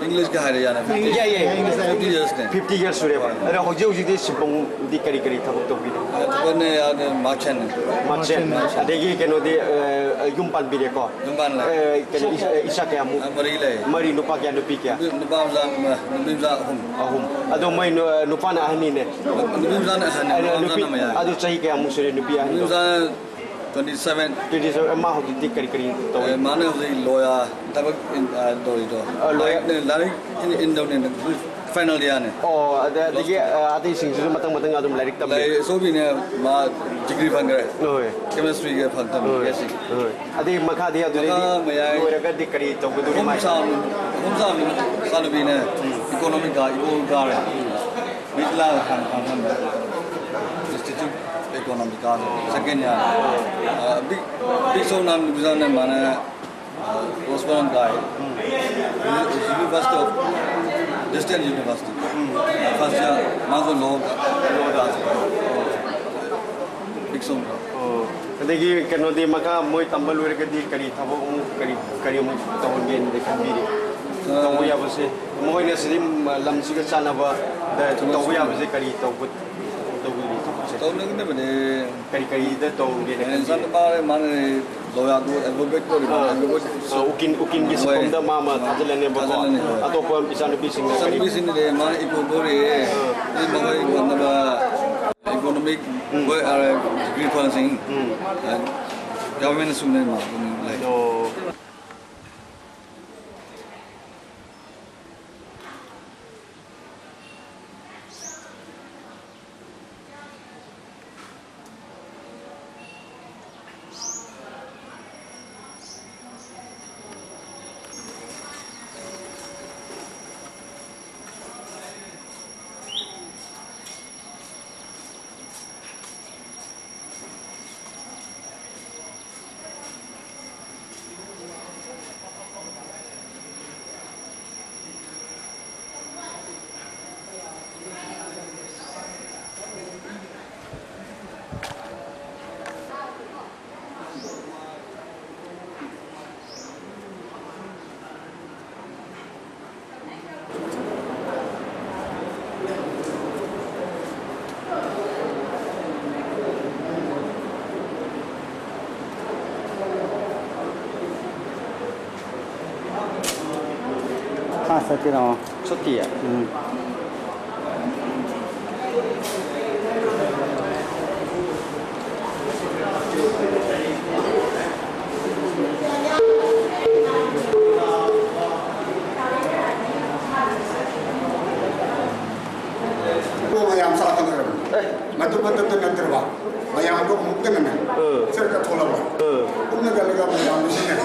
English ꯀ ꯍꯥꯏꯔꯦ ꯌꯥꯅꯤ꯫ ꯌꯥꯏ, ꯌꯥꯏ꯫ Fifty years ꯅꯦ꯫ Fifty years ꯁꯨꯔꯦꯕ꯫ ꯑꯗꯣ ꯍꯧꯖꯤꯛ ꯍꯧꯖꯤꯛꯇꯤ ꯁꯤꯟꯐꯝꯗꯤ ꯀꯔꯤ ꯀꯔꯤ ꯊꯕꯛ ꯇꯧꯕꯤꯔꯤ? ꯊꯕꯛꯅꯦ, ꯌꯥꯅꯤ, merchant ꯅꯦ꯫ Merchant꯫ Merchant꯫ ꯑꯗꯒꯤ ꯀꯩꯅꯣꯗꯤ, ꯑ, ꯌꯨꯝ ꯄꯥꯟꯕꯤꯔꯦꯀꯣ? ꯌꯨꯝ ꯄꯥꯟꯂꯦ꯫ ꯑ, ꯀꯩꯅꯣ, ꯏꯆꯥ, ꯏꯆꯥ ꯀꯌꯥꯃꯨꯛ? ꯑ, ꯃꯔꯤ ꯂꯩ꯫ ꯃꯔꯤ, ꯅꯨꯄꯥ ꯀꯌꯥ, ꯅꯨꯄꯤ ꯀꯌꯥ? ꯅꯨꯄꯤ, ꯅꯨꯄꯥ ꯃꯆꯥ ꯑꯃ, ꯅꯨꯄꯤ ꯃꯆꯥ ꯑꯍꯨꯝ꯫ ꯑꯍꯨꯝ꯫ ꯑꯗꯣ ꯃꯣꯏ ꯅꯨ-, ꯅꯨꯄꯥꯅ ꯑꯍꯟꯅꯤꯅꯦ? ꯅꯨꯄꯤ ꯃꯆꯥꯅ ꯑꯍꯟꯅꯦ, ꯑꯗꯣ ꯅꯨꯄꯥ ꯅꯨꯄꯤ, ꯃꯆꯥꯅ ꯃꯌꯥꯏ꯫ ꯑꯗꯨ ꯆꯍꯤ ꯀꯌꯥꯃꯨꯛ ꯁꯨꯔꯦ ꯅꯨꯄꯤ ꯅꯨꯄꯤ ꯑꯍꯟꯗꯣ? ꯃꯆꯥ twenty seven꯫ Twenty seven꯫ ꯃꯥ ꯍꯧꯖꯤꯛꯇꯤ ꯀꯔꯤ ꯀꯔꯤ ꯇꯧꯔꯤ? ꯑꯦ, ꯃꯥꯅ ꯍꯧꯖꯤꯛ lawyer ꯊꯕꯛ ꯏꯟ-, ꯑ, ꯇꯧꯔꯤꯗꯣ꯫ ꯑ, lawyer꯫ ꯂꯥꯏꯔꯤꯛꯅꯦ, ꯂꯥꯏꯔꯤꯛ ꯏꯟ-, ꯏꯟꯗꯧꯅꯦ, final year ꯅꯦ꯫ ꯑꯣ, ꯑꯗ-, ꯑꯗꯒꯤ, ꯑ, ꯑꯇꯩꯁꯤꯡꯁꯤꯁꯨ ꯃꯊꯪ ꯃꯊꯪ ꯑꯗꯨꯝ ꯂꯥꯏꯔꯤꯛ ꯇꯝꯂꯤ? ꯂꯥꯏꯔꯤꯛ ꯑꯆꯧꯕꯤꯅꯦ, ꯃꯥ degree ꯐꯪꯈ꯭ꯔꯦ꯫ ꯍꯣꯏ꯫ Chemistry ꯒ ꯐꯪ-, ꯇꯝꯃꯤ, ꯍꯣꯏ꯫ B S C꯫ ꯍꯣꯏ꯫ ꯑꯗꯩ ꯃꯈꯥꯗꯤ ꯑꯗꯨꯗꯩꯗꯤ ꯃꯈꯥ ꯃꯌꯥꯏ ꯂꯣꯏꯔꯒꯗꯤ ꯀꯔꯤ ꯇꯧꯒꯗꯧꯔꯤ? ꯑꯍꯨꯝ ꯃꯥꯏ? ꯆꯥꯎ-, ꯑꯍꯨꯝ ꯆꯥꯎꯕ ꯃꯆꯥꯅꯨꯄꯤꯅꯦ, ꯎꯝ꯫ Economic ꯀꯥ-, ꯏꯀꯣ ꯀꯥꯔꯦ꯫ ꯎꯝ꯫ ꯃꯤꯠ ꯂꯥ ꯍꯥꯟ-, ꯍꯥꯟ-, ꯍꯥꯟ-, Institute Economic ꯀꯥꯔꯦ, second year꯫ ꯑ, ꯕꯤꯛ, ꯕꯤꯛ ꯁꯣ ꯅꯥꯝ ꯅꯨꯄꯤꯖꯥꯅꯦ ꯃꯥꯅꯦ, ꯑ, correspondent ꯀꯥꯏ꯫ ꯎꯝ꯫ University of Distance University꯫ Um. First year, ꯃꯥꯁꯨ law ꯀꯥ-, law ꯗ꯫ ꯕꯤꯛ ꯁꯣ꯫ ꯑꯣ꯫ ꯑꯗꯒꯤ ꯀꯩꯅꯣꯗꯤ ꯃꯈꯥ ꯃꯣꯏ ꯇꯝꯕ ꯂꯣꯏꯔꯒꯗꯤ ꯀꯔꯤ ꯊꯕꯛ ꯑꯃꯨꯛ, ꯀꯔꯤ, ꯀꯔꯤ ꯑꯃꯨꯛ ꯇꯧꯍꯟꯒꯦꯅꯗꯤ ꯈꯟꯕꯤꯔꯤ? ꯑ, ꯇꯧꯕ ꯌꯥꯕꯁꯦ, ꯃꯈꯣꯏꯅ ꯁꯤꯗꯤ ꯂꯝꯁꯤꯒ ꯆꯥꯟꯅꯕꯗ ꯊꯕꯛ ꯇꯧꯕ ꯁꯨ- ꯌꯥꯕꯁꯦ ꯀꯔꯤ ꯇꯧꯕ-, ꯇꯧꯕꯤꯔꯤ ꯊꯕꯛꯁꯦ? ꯇꯧꯅꯤꯡꯗꯕꯅꯦ꯫ ꯀꯔꯤ ꯀꯔꯤꯗ ꯇꯧꯒꯦꯅ ꯑꯦ, ꯈꯟꯕꯤꯔꯤ? ꯏꯆꯥꯅꯨꯄꯥ ꯃꯥꯅ lawyer ꯗꯨ advocate ꯑꯣꯏꯔꯤꯕ, ꯑꯥ, advocate ꯑꯥ, ꯎꯀꯤꯜ, ꯎꯀꯤꯜꯒꯤ ꯍꯣꯏ꯫ ꯁꯤꯟꯐꯝꯗ ꯃꯥ ꯑꯃ ꯊꯥꯖꯤꯜꯂꯅꯦꯕꯀꯣ꯫ ꯊꯥꯖꯤꯜꯂꯅꯤ, ꯍꯣꯏ꯫ ꯑꯇꯣꯞꯄ ꯏꯆꯥꯅꯨꯄꯤꯁꯤꯡꯅ ꯀꯔꯤ? ꯏꯆꯥꯅꯨꯄꯤꯁꯤꯡꯗꯤ ꯃꯥ ꯏꯀꯣ ꯄꯨꯔꯛꯑꯦ꯫ ꯑꯥ꯫ ꯃꯤ ꯃꯈꯣꯏ ꯉꯝꯅꯕ economic ꯎꯝ꯫ ꯍꯣꯏ, ꯑ, degree ꯐꯪꯁꯤꯡ, ꯎꯝ꯫ ꯑ, government ꯁꯨꯅ ꯃꯥ ꯑꯗꯨꯝ ꯂꯩ꯫ ꯑꯣ꯫ ꯆꯠꯇꯣꯏꯔꯣ? ꯆꯠꯇꯤꯌꯦ꯫ ꯎꯝ꯫ ꯃꯌꯥꯝ ꯆꯥꯛꯇꯅꯔꯝꯃꯤ꯫ ꯑꯦ꯫ ꯃꯗꯨ ꯃꯊꯛꯇ ꯅꯠꯇ꯭ꯔꯕ, ꯃꯌꯥꯝꯗꯣ ꯑꯃꯨꯛꯇꯅꯅꯦ, ꯎꯝ꯫ ꯆꯠꯀ ꯊꯣꯛꯂꯛꯄ꯫ ꯎꯝ꯫ ꯄꯨꯟꯅ ꯆꯠꯂꯒ ꯃꯌꯥꯝꯁꯤꯅꯅꯦ,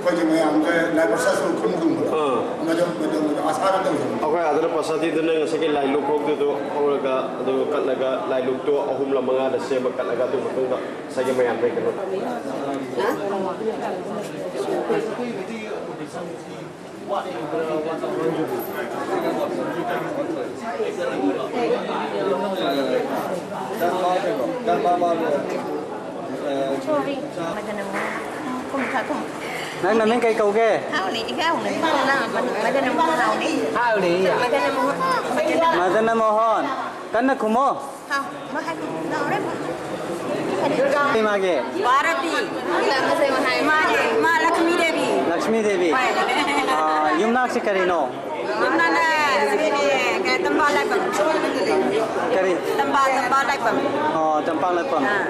ꯑꯩꯈꯣꯏꯒꯤ ꯃꯌꯥꯝꯁꯦ ꯂꯥꯏ ꯄ꯭ꯔꯁꯥꯁꯟ ꯈꯨꯔꯨꯝ ꯈꯨꯔꯨꯝꯕꯗꯣ꯫ ꯎꯝ꯫ ꯃꯗꯨ, ꯃꯗꯨ, ꯃꯗꯨ ꯑꯁꯥꯗ ꯇꯧꯖꯕꯅꯤ꯫ ꯑꯩꯈꯣꯏ ꯑꯥꯗꯅ ꯄ꯭ꯔꯁꯥꯗꯤꯗꯨꯅ ꯉꯁꯥꯏꯒꯤ ꯂꯥꯏ ꯂꯨꯈꯣꯛꯇꯨꯗꯣ ꯍꯧꯔꯒ, ꯑꯗꯨꯒ ꯀꯠꯂꯒ, ꯂꯥꯏ ꯂꯨꯛꯇꯣ ꯑꯍꯨꯝꯂ ꯃꯉꯥꯗ ꯁꯦꯝꯃ ꯀꯠꯂꯒ, ꯑꯗꯨ ꯃꯇꯨꯡꯗ ꯉꯁꯥꯏꯒꯤ ꯃꯌꯥꯝꯗ ꯀꯩꯅꯣ꯫ Sorry. Madam, ꯀꯨꯝ ꯊꯥ ꯀꯣ꯫ ꯅꯪ ꯅꯃꯤꯡ ꯀꯩ ꯀꯧꯒꯦ? ꯍꯥꯎꯅꯤ, ꯏꯀꯥꯏ ꯍꯧꯅꯤ꯫ ꯃꯗꯅ ꯃꯣꯍꯟ ꯍꯥꯎꯅꯤ꯫ ꯍꯥꯎꯅꯤ꯫ ꯃꯗꯅ ꯃꯣꯍꯟ꯫ ꯃꯗꯅ ꯃꯣꯍꯟ꯫ ꯀꯟꯅ ꯈꯨꯝꯃꯣ꯫ ꯍꯥꯎ, ꯃꯍꯥꯛ ꯂꯥꯎꯔꯦ꯫ ꯀꯩ ꯃꯥꯒꯦ? ꯚꯥꯔꯇꯤ꯫ ꯃꯥꯅꯦ, ꯃꯥ ꯂꯛꯁꯃꯤ ꯗꯦꯕꯤ꯫ ꯂꯛꯁꯃꯤ ꯗꯦꯕꯤ꯫ ꯍꯣꯏ꯫ ꯑꯥ, ꯌꯨꯝꯅꯥꯛꯁꯤ ꯀꯔꯤꯅꯣ? ꯌꯨꯝꯅꯥꯛꯅ ꯁꯤꯅꯦ, ꯀꯩ, ꯇꯝꯕꯥ ꯂꯥꯏꯐꯝ꯫ ꯀꯔꯤ? ꯇꯝꯕꯥ, ꯇꯝꯕꯥ ꯂꯥꯏꯐꯝ꯫ ꯑꯣ, ꯇꯝꯄꯥꯛ ꯂꯥꯏꯐꯝ꯫ ꯑꯥ꯫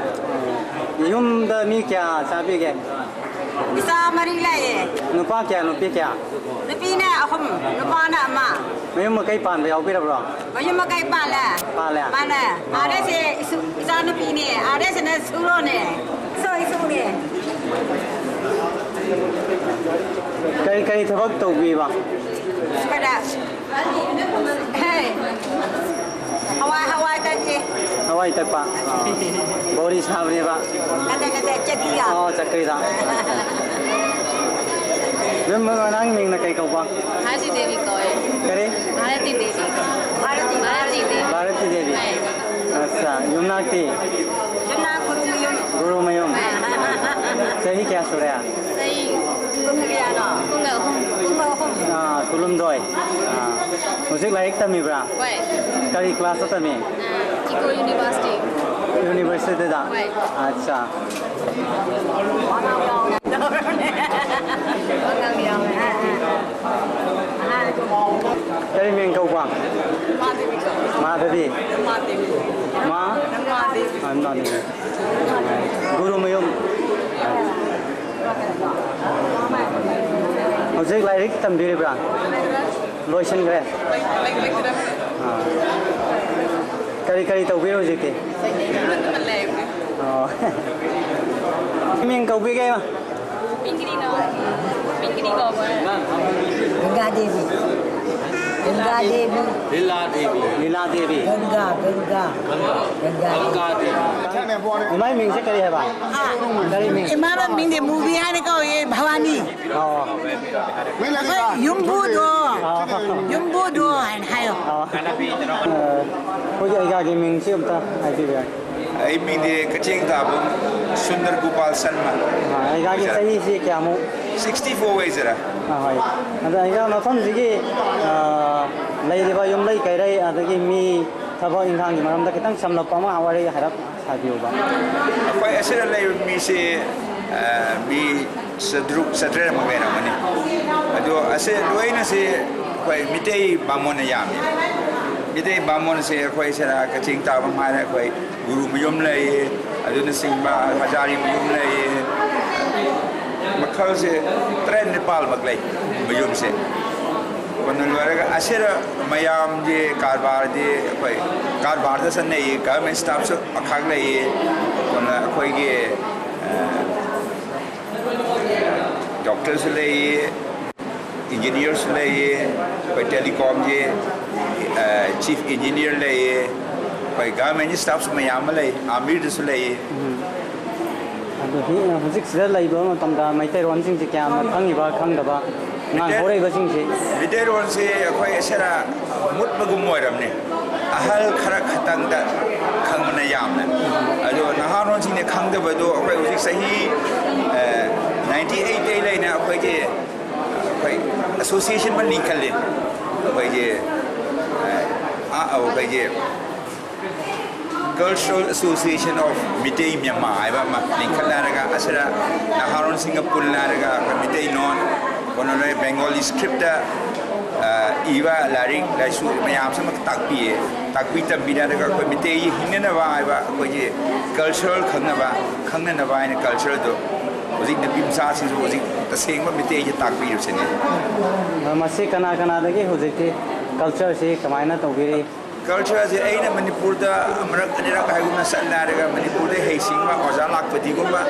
ꯌꯨꯝꯗ ꯃꯤ ꯀꯌꯥ ꯆꯥꯕꯤꯒꯦ? ꯏꯆꯥ ꯃꯔꯤ ꯂꯩꯌꯦ꯫ ꯅꯨꯄꯥ ꯀꯌꯥ, ꯅꯨꯄꯤ ꯀꯌꯥ? ꯅꯨꯄꯤꯅ ꯑꯍꯨꯝ, ꯅꯨꯄꯥꯅ ꯑꯃ꯫ ꯃꯌꯨꯝ ꯃꯀꯩ ꯄꯥꯟꯕ ꯌꯥꯎꯕꯤꯔꯕ꯭ꯔꯣ? ꯃꯌꯨꯝ ꯃꯀꯩ ꯄꯥꯜꯂꯦ꯫ ꯄꯥꯜꯂꯦ? ꯄꯥꯜꯂꯦ꯫ ꯑꯣ꯫ ꯑꯥꯗꯩꯁꯦ ꯏꯁꯨ-, ꯏꯆꯥꯅꯨꯄꯤꯅꯦ꯫ ꯑꯥꯗꯩꯁꯤꯅ ꯁꯨꯔꯣꯅꯦ꯫ ꯏꯁꯨ, ꯏꯁꯨꯅꯦ꯫ ꯀꯔꯤ, ꯀꯔꯤ ꯊꯕꯛ ꯇꯧꯕꯤꯕ? ꯑꯩꯈꯣꯏꯅ ꯍꯦ꯫ ꯍꯋꯥꯏ, ꯍꯋꯥꯏ ꯇꯛꯏ꯫ ꯍꯋꯥꯏ ꯇꯛꯄ? ꯑꯥ꯫ ꯕꯣꯔꯤ ꯁꯥꯕꯅꯦꯕ? ꯅꯠꯇꯦ, ꯅꯠꯇꯦ, ꯆꯦꯗꯤꯒ꯫ ꯑꯣ, ꯆꯀ꯭ꯔꯤꯗ꯫ ꯃꯦꯝ, ꯅꯪ ꯃꯤꯡꯅ ꯀꯩ ꯀꯧꯕ? ꯚꯥꯔꯇꯤ ꯗꯦꯕꯤ ꯀꯧꯋꯦ꯫ ꯀꯔꯤ? ꯚꯥꯔꯇꯤ ꯗꯦꯕꯤ꯫ ꯚꯥꯔꯇꯤ, ꯚꯥꯔꯇꯤ ꯗꯦꯕꯤ꯫ ꯚꯥꯔꯇꯤ ꯗꯦꯕꯤ꯫ ꯍꯣꯏ꯫ ꯑꯠꯆꯥ, ꯌꯨꯝꯅꯥꯛꯇꯤ? ꯌꯨꯝꯅꯥꯛ ꯒꯨꯔꯨꯃꯌꯨꯝ꯫ ꯒꯨꯔꯨꯃꯌꯨꯝ꯫ ꯆꯍꯤ ꯀꯌꯥ ꯁꯨꯔꯦ? ꯆꯍꯤ ꯀꯨꯟꯒ ꯀꯌꯥꯅꯣ? ꯀꯨꯟꯒ ꯑꯍꯨꯝ꯫ ꯀꯨꯟꯒ ꯑꯍꯨꯝ꯫ ꯑꯥ, ꯀꯨꯟꯍꯨꯝꯗꯣꯏ꯫ ꯑꯥ, ꯍꯧꯖꯤꯛ ꯂꯥꯏꯔꯤꯛ ꯇꯝꯃꯤꯕ꯭ꯔꯥ? ꯍꯣꯏ꯫ ꯀꯔꯤ ꯀ꯭ꯂꯥꯁꯇ ꯇꯝꯃꯤ? ꯑꯥ, ꯏꯀꯣ ꯌꯨꯅꯤꯚꯔꯁꯤꯇꯤ꯫ ꯌꯨꯅꯤꯚꯔꯁꯤꯇꯤꯗ? ꯍꯣꯏ꯫ ꯑꯠꯆꯥ꯫ ꯋꯥꯉꯥꯡ ꯌꯥꯎꯋꯦ꯫ ꯋꯥꯉꯥꯡ ꯌꯥꯎꯋꯦ꯫ ꯑꯥ, ꯑꯥ꯫ ꯑꯥ꯫ ꯀꯔꯤ ꯃꯤꯡ ꯀꯧꯕ? ꯃꯥꯙꯕꯤ꯫ ꯃꯥ? ꯃꯥꯙꯕꯤ꯫ ꯒꯨꯔꯨꯃꯌꯨꯝ꯫ ꯍꯧꯖꯤꯛ ꯂꯥꯏꯔꯤꯛ ꯇꯝꯕꯤꯔꯤꯕ꯭ꯔꯥ? ꯂꯣꯏꯁꯤꯟꯈ꯭ꯔꯦ? ꯑꯥ꯫ ꯀꯔꯤ ꯀꯔꯤ ꯇꯧꯕꯤꯔꯤ ꯍꯧꯖꯤꯛꯇꯤ? ꯑꯣ꯫ ꯃꯤꯡ ꯀꯧꯕꯤꯒꯦ? ꯃꯤꯡ ꯀꯔꯤꯅꯣ? ꯃꯤꯡ ꯀꯔꯤ ꯀꯧꯕ꯭ꯔꯥ? ꯒꯪꯒꯥ ꯗꯦꯕꯤ꯫ ꯒꯪꯒꯥ ꯗꯦꯕꯤ꯫ ꯂꯤꯂꯥ ꯗꯦꯕꯤ꯫ ꯂꯤꯂꯥ ꯗꯦꯕꯤ꯫ ꯒꯪꯒꯥ, ꯒꯪꯒꯥ꯫ ꯒꯪꯒꯥ꯫ ꯒꯪꯒꯥ ꯗꯦꯕꯤ꯫ ꯏꯃꯥꯏ ꯃꯤꯡꯁꯦ ꯀꯔꯤ ꯍꯥꯏꯕ? ꯀꯔꯤ ꯃꯤꯡ? ꯏꯃꯥ ꯃꯃꯤꯡꯗꯤ ꯃꯨꯕꯤ ꯍꯥꯏꯅ ꯀꯧꯏ, ꯚꯋꯥꯅꯤ꯫ ꯑꯣ꯫ ꯑꯩꯈꯣꯏ ꯌꯨꯝꯕꯨꯗꯣ꯫ ꯑꯣ꯫ ꯌꯨꯝꯕꯨꯗꯣ ꯍꯥꯏꯅ ꯍꯥꯏꯌꯣ꯫ ꯑꯣ꯫ ꯑ, ꯑꯩꯈꯣꯏꯒꯤ ꯑꯩꯒꯥꯒꯤ ꯃꯤꯡꯁꯤ ꯑꯝꯇ ꯍꯥꯏꯕꯤꯕ ꯌꯥꯏ? ꯑꯩ ꯃꯤꯡꯗꯤ ꯀꯛꯆꯤꯡ ꯇꯥꯕ ꯁꯨꯟꯗꯔ ꯒꯣꯄꯥꯜ ꯁꯔꯃ꯫ ꯑ, ꯑꯩꯒꯥꯒꯤ ꯆꯍꯤꯁꯤ ꯀꯌꯥꯃꯨꯛ? Sixty four ꯑꯣꯏꯖꯔꯦ꯫ ꯑ, ꯍꯣꯏ꯫ ꯑꯗꯣ ꯑꯩꯒꯥ ꯃꯐꯝꯁꯤꯒꯤ, ꯑ, ꯂꯩꯔꯤꯕ ꯌꯨꯝꯂꯩ ꯀꯩꯔꯩ ꯑꯗꯒꯤ ꯃꯤ ꯊꯕꯛ ꯏꯪꯈꯥꯡꯒꯤ ꯃꯔꯝꯗ ꯈꯤꯇꯪ ꯁꯝꯂꯞꯄ ꯑꯃ ꯋꯥꯔꯤ ꯍꯥꯏꯔꯞ ꯁꯥꯕꯤꯌꯨꯕ꯫ ꯑꯩꯈꯣꯏ ꯑꯁꯤꯗ ꯂꯩꯕ ꯃꯤꯁꯦ, ꯑ, ꯃꯤ ꯆꯥꯇ꯭ꯔꯨꯛ ꯆꯥꯇ꯭ꯔꯦꯠꯃꯨꯛ ꯂꯩꯔꯝꯒꯅꯤ꯫ ꯑꯗꯣ ꯑꯁꯤ ꯂꯣꯏꯅꯁꯤ ꯑꯩꯈꯣꯏ ꯃꯤꯇꯩ ꯕꯥꯃꯣꯟꯅ ꯌꯥꯝꯃꯤ꯫ ꯃꯤꯇꯩ ꯕꯥꯃꯣꯟꯁꯦ ꯑꯩꯈꯣꯏ ꯁꯤꯗ ꯀꯛꯆꯤꯡ ꯇꯥꯕꯝ ꯍꯥꯏꯔꯦ, ꯑꯩꯈꯣꯏ ꯒꯨꯔꯨꯃꯌꯨꯝ ꯂꯩꯌꯦ, ꯑꯗꯨꯅꯆꯤꯡꯕ ꯍꯖꯥꯔꯤꯃꯌꯨꯝ ꯂꯩꯌꯦ꯫ ꯃꯈꯜꯁꯦ ꯇꯔꯦꯠ ꯅꯤꯄꯥꯜꯃꯨꯛ ꯂꯩ ꯃꯌꯨꯝꯁꯦ꯫ ꯀꯣꯟꯅ ꯂꯣꯏꯔꯒ ꯑꯁꯤꯗ ꯃꯌꯥꯝꯒꯤ ꯀꯔꯕꯥꯔꯗꯤ ꯑꯩꯈꯣꯏ ꯀꯔꯕꯥꯔꯗ ꯆꯠꯅꯩꯌꯦ, ꯒꯚꯔꯟꯃꯦꯟ ꯁ꯭ꯇꯥꯐꯁꯨ ꯑꯈꯛ ꯂꯩꯌꯦ꯫ ꯀꯣꯟꯅ ꯑꯩꯈꯣꯏꯒꯤ, ꯑ, ꯗꯣꯛꯇꯔꯁꯨ ꯂꯩꯌꯦ, ꯏꯟꯖꯤꯅꯤꯌꯔꯁꯨ ꯂꯩꯌꯦ, ꯑꯩꯈꯣꯏ ꯇꯦꯂꯤꯀꯣꯝꯒꯤ, ꯑ, ꯆꯤꯐ ꯏꯟꯖꯤꯅꯤꯌꯔ ꯂꯩꯌꯦ, ꯑꯩꯈꯣꯏ ꯒꯚꯔꯟꯃꯦꯟꯒꯤ ꯁ꯭ꯇꯥꯐꯁꯨ ꯃꯌꯥꯝ ꯑꯃ ꯂꯩ, ꯑꯥꯔꯃꯤꯗꯁꯨ ꯂꯩꯌꯦ꯫ ꯎꯝ꯫ ꯑꯗꯣ ꯍꯤ-, ꯍꯧꯖꯤꯛꯁꯤꯗ ꯂꯩꯕ ꯃꯇꯝꯗ ꯃꯩꯇꯩꯔꯣꯟꯁꯤꯡꯁꯤ ꯀꯌꯥꯝꯅ ꯈꯪꯉꯤꯕ ꯈꯪꯗꯕ? ꯑꯉꯥꯡ ꯃꯩꯇꯩ-, ꯍꯧꯔꯛꯏꯕꯁꯤꯡꯁꯤ? ꯃꯩꯇꯩꯔꯣꯟꯁꯤ ꯑꯩꯈꯣꯏ ꯑꯁꯤꯗ ꯃꯨꯠꯄꯒꯨꯝ ꯑꯣꯏꯔꯝꯅꯤ꯫ ꯑꯍꯜ ꯈꯔ ꯈꯛꯇꯪꯗ ꯈꯪꯕꯅ ꯌꯥꯝꯅ꯫ ꯑꯗꯣ ꯅꯍꯥꯔꯣꯟꯁꯤꯡꯅ ꯈꯪꯗꯕꯗꯣ ꯑꯩꯈꯣꯏ ꯍꯧꯖꯤꯛ ꯆꯍꯤ, ꯑ, ninety eight ꯇꯩ ꯂꯩꯅ ꯑꯩꯈꯣꯏꯒꯤ, ꯑꯩꯈꯣꯏ ꯑꯦꯁꯣꯁꯤꯌꯦꯁꯟ ꯑꯃ ꯂꯤꯡꯈꯠꯂꯤ꯫ ꯑꯩꯈꯣꯏꯒꯤ, ꯑ, ꯑ, ꯑꯩꯈꯣꯏꯒꯤ Cultural Association of Meitei Myanmar ꯍꯥꯏꯕ ꯑꯃ ꯂꯤꯡꯈꯠꯅꯔꯒ, ꯑꯁꯤꯗ ꯅꯍꯥꯔꯣꯟꯁꯤꯡꯒ ꯄꯨꯜꯂꯔꯒ ꯑꯩꯈꯣꯏ ꯃꯤꯇꯩꯂꯣꯟ, ꯀꯩꯅꯣ, ꯂꯩ, ꯕꯦꯡꯒꯣꯂꯤ ꯁ꯭ꯀ꯭ꯔꯤꯞꯇ ꯏꯕ ꯂꯥꯏꯔꯤꯛ ꯂꯥꯏꯁꯨ ꯃꯌꯥꯝꯁꯤꯃ ꯇꯥꯛꯄꯤꯌꯦ꯫ ꯇꯥꯛꯄꯤ ꯇꯝꯕꯤꯅꯔꯒ ꯑꯩꯈꯣꯏ ꯃꯤꯇꯩꯒꯤ ꯍꯤꯡꯅꯅꯕ ꯍꯥꯏꯕ, ꯑꯩꯈꯣꯏꯒꯤ ꯀꯜꯆꯔꯦꯜ ꯈꯪꯅꯕ, ꯈꯪꯅꯅꯕ ꯍꯥꯏꯅ ꯀꯜꯆꯔꯗꯣ ꯍꯧꯖꯤꯛ ꯅꯨꯄꯤ ꯃꯆꯥꯁꯤꯡꯁꯨ ꯍꯧꯖꯤꯛ ꯇꯁꯦꯡꯕ ꯃꯤꯇꯩꯁꯦ ꯇꯥꯛꯄꯤꯔꯤꯕꯁꯤꯅꯤ꯫ ꯃꯁꯤ ꯀꯅꯥ ꯀꯅꯥꯗꯒꯤ ꯍꯧꯖꯤꯛꯇꯤ ꯀꯜꯆꯔꯁꯤ ꯀꯃꯥꯏꯅ ꯇꯧꯕꯤꯔꯤ? ꯀꯜꯆꯔꯁꯦ ꯑꯩꯅ ꯃꯅꯤꯄꯨꯔꯗ ꯑꯃꯨꯔꯛ ꯑꯅꯤꯔꯛ ꯍꯥꯏꯒꯨꯝꯅ ꯆꯠꯂꯦ ꯍꯥꯏꯔꯒ ꯃꯅꯤꯄꯨꯔꯗ ꯍꯩꯁꯤꯡꯕ ꯑꯣꯖꯥ ꯂꯥꯛꯄꯗꯤꯒꯨꯝꯕ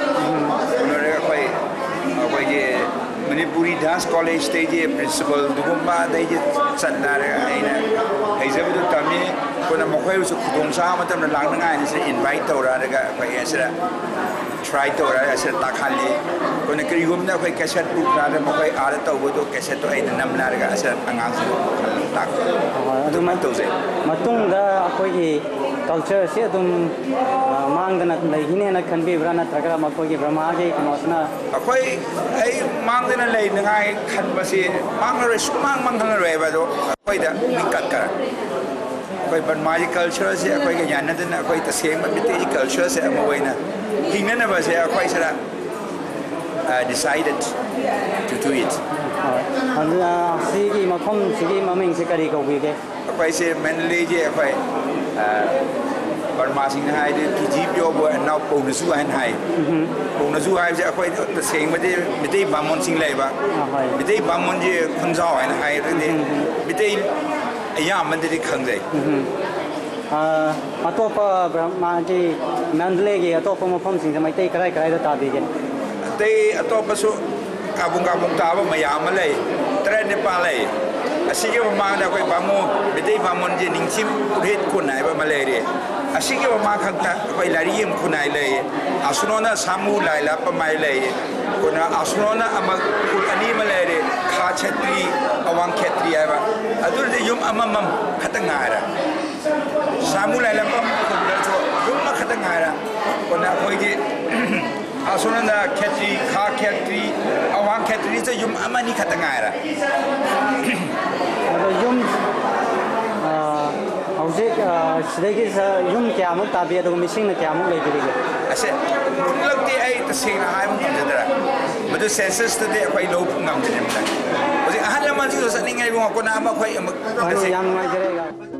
ꯂꯣꯏꯔꯒ ꯑꯩꯈꯣꯏ ꯑꯩꯈꯣꯏꯒꯤ ꯃꯅꯤꯄꯨꯔꯤ ꯗꯥꯟꯁ ꯀꯣꯂꯦꯖꯇꯩꯗꯤ ꯄ꯭ꯔꯤꯟꯁꯤꯄꯜꯗꯨꯒꯨꯝꯕꯗꯩꯗꯤ ꯆꯠꯅꯔꯒ ꯑꯩꯅ ꯍꯩꯖꯕꯗꯨ ꯇꯝꯃꯤ꯫ ꯑꯩꯈꯣꯏꯅ ꯃꯈꯣꯏꯕꯨꯁꯨ ꯈꯨꯗꯣꯡꯆꯥꯕ ꯃꯇꯝꯗ ꯂꯥꯛꯅꯉꯥꯏꯅꯤ ꯁꯤꯗ ꯏꯟꯚꯥꯏꯠ ꯇꯧꯔꯛꯑꯒ ꯑꯩꯈꯣꯏ ꯑꯁꯤꯗ ꯇ꯭ꯔꯥꯏ ꯇꯧꯔꯒ ꯑꯁꯤꯗ ꯇꯥꯛꯍꯜꯂꯤ꯫ ꯑꯩꯈꯣꯏꯅ ꯀꯔꯤꯒꯨꯝꯕꯗ ꯑꯩꯈꯣꯏ ꯀꯦꯁꯦꯠ ꯄꯨꯔꯛꯑꯒ ꯃꯈꯣꯏ ꯑꯥꯗ ꯇꯧꯕꯗꯣ ꯀꯦꯁꯦꯠꯇꯣ ꯑꯩꯅ ꯅꯝꯅꯔꯒ ꯑꯁꯤꯗ ꯑꯉꯥꯡꯁꯤꯡ ꯇꯥꯛꯄ ꯑꯗꯨꯃꯥꯏꯅ ꯇꯧꯖꯩ꯫ ꯃꯇꯨꯡꯗ ꯑꯩꯈꯣꯏꯒꯤ ꯀꯜꯆꯔꯁꯤ ꯑꯗꯨꯝ ꯃꯥꯡꯗꯅ ꯂꯩꯈꯤꯅꯦꯅ ꯈꯟꯕꯤꯕ꯭ꯔꯥ, ꯅꯠꯇ꯭ꯔꯒ ꯃꯈꯣꯏꯒꯤ ꯕ꯭ꯔꯍꯃꯥꯒꯤ ꯀꯩꯅꯣꯁꯤꯅ? ꯑꯩꯈꯣꯏ ꯑꯩ ꯃꯥꯡꯗꯅ ꯂꯩꯅꯉꯥꯏ ꯈꯟꯕꯁꯤ ꯃꯥꯡꯉꯔꯣꯏ, ꯁꯨꯡꯃꯥꯡ ꯃꯥꯡꯍꯜꯂꯔꯣꯏꯕ꯫ ꯑꯗꯣ ꯑꯩꯈꯣꯏꯗ ꯃꯤꯀꯠ ꯈꯔ ꯑꯩꯈꯣꯏ ꯕꯔꯃꯥꯒꯤ ꯀꯜꯆꯔꯁꯦ ꯑꯩꯈꯣꯏꯒ ꯌꯥꯅꯗꯅ ꯑꯩꯈꯣꯏ ꯇꯁꯦꯡꯕ ꯃꯤꯇꯩꯒꯤ ꯀꯜꯆꯔꯁꯦ ꯑꯃ ꯑꯣꯏꯅ ꯍꯤꯡꯅꯅꯕꯁꯦ ꯑꯩꯈꯣꯏ ꯁꯤꯗ decided to do it꯫ ꯑꯗꯨꯅ ꯁꯤꯒꯤ ꯃꯐꯝꯁꯤꯒꯤ ꯃꯃꯤꯡꯁꯦ ꯀꯔꯤ ꯀꯧꯕꯤꯒꯦ? ꯑꯩꯈꯣꯏꯁꯦ ꯃꯦꯟꯂꯤꯒꯤ ꯑꯩꯈꯣꯏ ꯕꯔꯃꯥꯁꯤꯡꯅ ꯍꯥꯏꯗꯤ ꯇꯨꯖꯤ ꯄꯤꯌꯣꯕꯨ ꯅꯥꯎ ꯄꯧꯅꯁꯨ ꯍꯥꯏꯅ ꯍꯥꯏ꯫ ꯄꯧꯅꯁꯨ ꯍꯥꯏꯕꯁꯦ ꯑꯩꯈꯣꯏ ꯇꯁꯦꯡꯕꯗꯤ ꯃꯤꯇꯩ ꯕꯥꯃꯣꯟꯁꯤꯡ ꯂꯩꯕ, ꯑꯍꯣꯏ꯫ ꯃꯤꯇꯩ ꯕꯥꯃꯣꯟꯁꯦ ꯈꯨꯟꯖꯥꯎ ꯍꯥꯏꯅ ꯍꯥꯏ꯫ ꯑꯗꯨꯗꯤ ꯃꯤꯇꯩ ꯑꯌꯥꯝꯕꯗꯗꯤ ꯈꯪꯖꯩ꯫ ꯑꯇꯣꯞꯄ ꯕ꯭ꯔꯍꯃꯥꯒꯤ ꯃꯦꯟꯗꯂꯦꯒꯤ ꯑꯇꯣꯞꯄ ꯃꯐꯝꯁꯤꯡꯗ ꯃꯩꯇꯩ ꯀꯔꯥꯏ ꯀꯔꯥꯏꯗ ꯇꯥꯕꯤꯒꯦ? ꯑꯇꯩ ꯑꯇꯣꯞꯄꯁꯨ ꯀꯥꯕꯨꯡ ꯀꯥꯕꯨꯡ ꯇꯥꯕ ꯃꯌꯥꯝ ꯑꯃ ꯂꯩ, ꯇꯔꯦꯠ ꯅꯤꯄꯥꯜ ꯂꯩ꯫ ꯑꯁꯤꯒꯤ ꯃꯃꯥꯡꯗ ꯑꯩꯈꯣꯏ ꯕꯥꯃꯣꯟ, ꯃꯤꯇꯩ ꯕꯥꯃꯣꯟꯒꯤ ꯅꯤꯡꯊꯤꯡ ꯄꯨꯔꯦꯠ ꯈꯨꯟ ꯍꯥꯏꯕ ꯑꯃ ꯂꯩꯔꯦ꯫ ꯑꯁꯤꯒꯤ ꯃꯃꯥꯡ ꯈꯛꯇ ꯑꯩꯈꯣꯏ ꯂꯥꯏꯔꯤꯌꯦꯝ ꯈꯨꯟ ꯍꯥꯏ ꯂꯩ, ꯑꯁꯨꯅꯣꯅ ꯁꯥꯃꯨ ꯂꯥꯏ ꯂꯥꯞꯄ ꯃꯥꯏ ꯂꯩ꯫ ꯑꯩꯈꯣꯏꯅ ꯑꯁꯨꯅꯣꯅ ꯑꯃ ꯈꯨꯟ ꯑꯅꯤ ꯑꯃ ꯂꯩꯔꯦ, ꯈꯥ ꯈꯦꯇ꯭ꯔꯤ, ꯑꯋꯥꯡ ꯈꯦꯇ꯭ꯔꯤ ꯍꯥꯏꯕ꯫ ꯑꯗꯨꯗꯤ ꯌꯨꯝ ꯑꯃꯃꯝ ꯈꯛꯇ ꯉꯥꯏꯔꯦ꯫ ꯁꯥꯃꯨ ꯂꯥꯏ ꯂꯥꯞꯄ ꯈꯨꯟꯗꯁꯨ ꯌꯨꯝ ꯑꯃꯈꯛꯇ ꯉꯥꯏꯔꯦ꯫ ꯑꯩꯈꯣꯏꯅ ꯑꯩꯈꯣꯏꯒꯤ ꯑꯁꯣꯝꯗ ꯈꯦꯇ꯭ꯔꯤ, ꯈꯥ ꯈꯦꯇ꯭ꯔꯤ, ꯑꯋꯥꯡ ꯈꯦꯇ꯭ꯔꯤꯁꯦ ꯌꯨꯝ ꯑꯃꯅꯤ ꯈꯛꯇ ꯉꯥꯏꯔꯦ꯫ ꯑꯗꯣ ꯌꯨꯝ ꯍꯧꯖꯤꯛ ꯁꯤꯗꯒꯤ ꯌꯨꯝ ꯀꯌꯥꯃꯨꯛ ꯇꯥꯕꯤ, ꯑꯗꯨꯒ ꯃꯤꯁꯤꯡꯅ ꯀꯌꯥꯃꯨꯛ ꯂꯩꯕꯤꯔꯤꯒꯦ? ꯑꯁꯦ, ꯄꯨꯝꯅꯃꯛꯇꯤ ꯑꯩ ꯇꯁꯦꯡꯅ ꯍꯥꯏꯕ ꯉꯝꯖꯗ꯭ꯔꯦ꯫ ꯃꯗꯨ ꯁꯦꯟꯁꯁꯇꯗꯤ ꯑꯩꯈꯣꯏ ꯂꯧꯕ ꯉꯝꯖꯗ꯭ꯔꯤꯕꯅꯤꯅ꯫ ꯍꯧꯖꯤꯛ ꯑꯍꯜ ꯂꯃꯟ ꯆꯠꯅꯤꯡꯉꯦ ꯏꯕꯨꯡꯉꯣ, ꯀꯣꯟꯅ ꯑꯃ ꯑꯩꯈꯣꯏ ꯑꯃꯨꯛ ꯍꯣꯏ, ꯍꯣꯏ, ꯌꯥꯝ ꯅꯨꯡꯉꯥꯏꯖꯔꯦ, ꯑꯣꯖꯥ꯫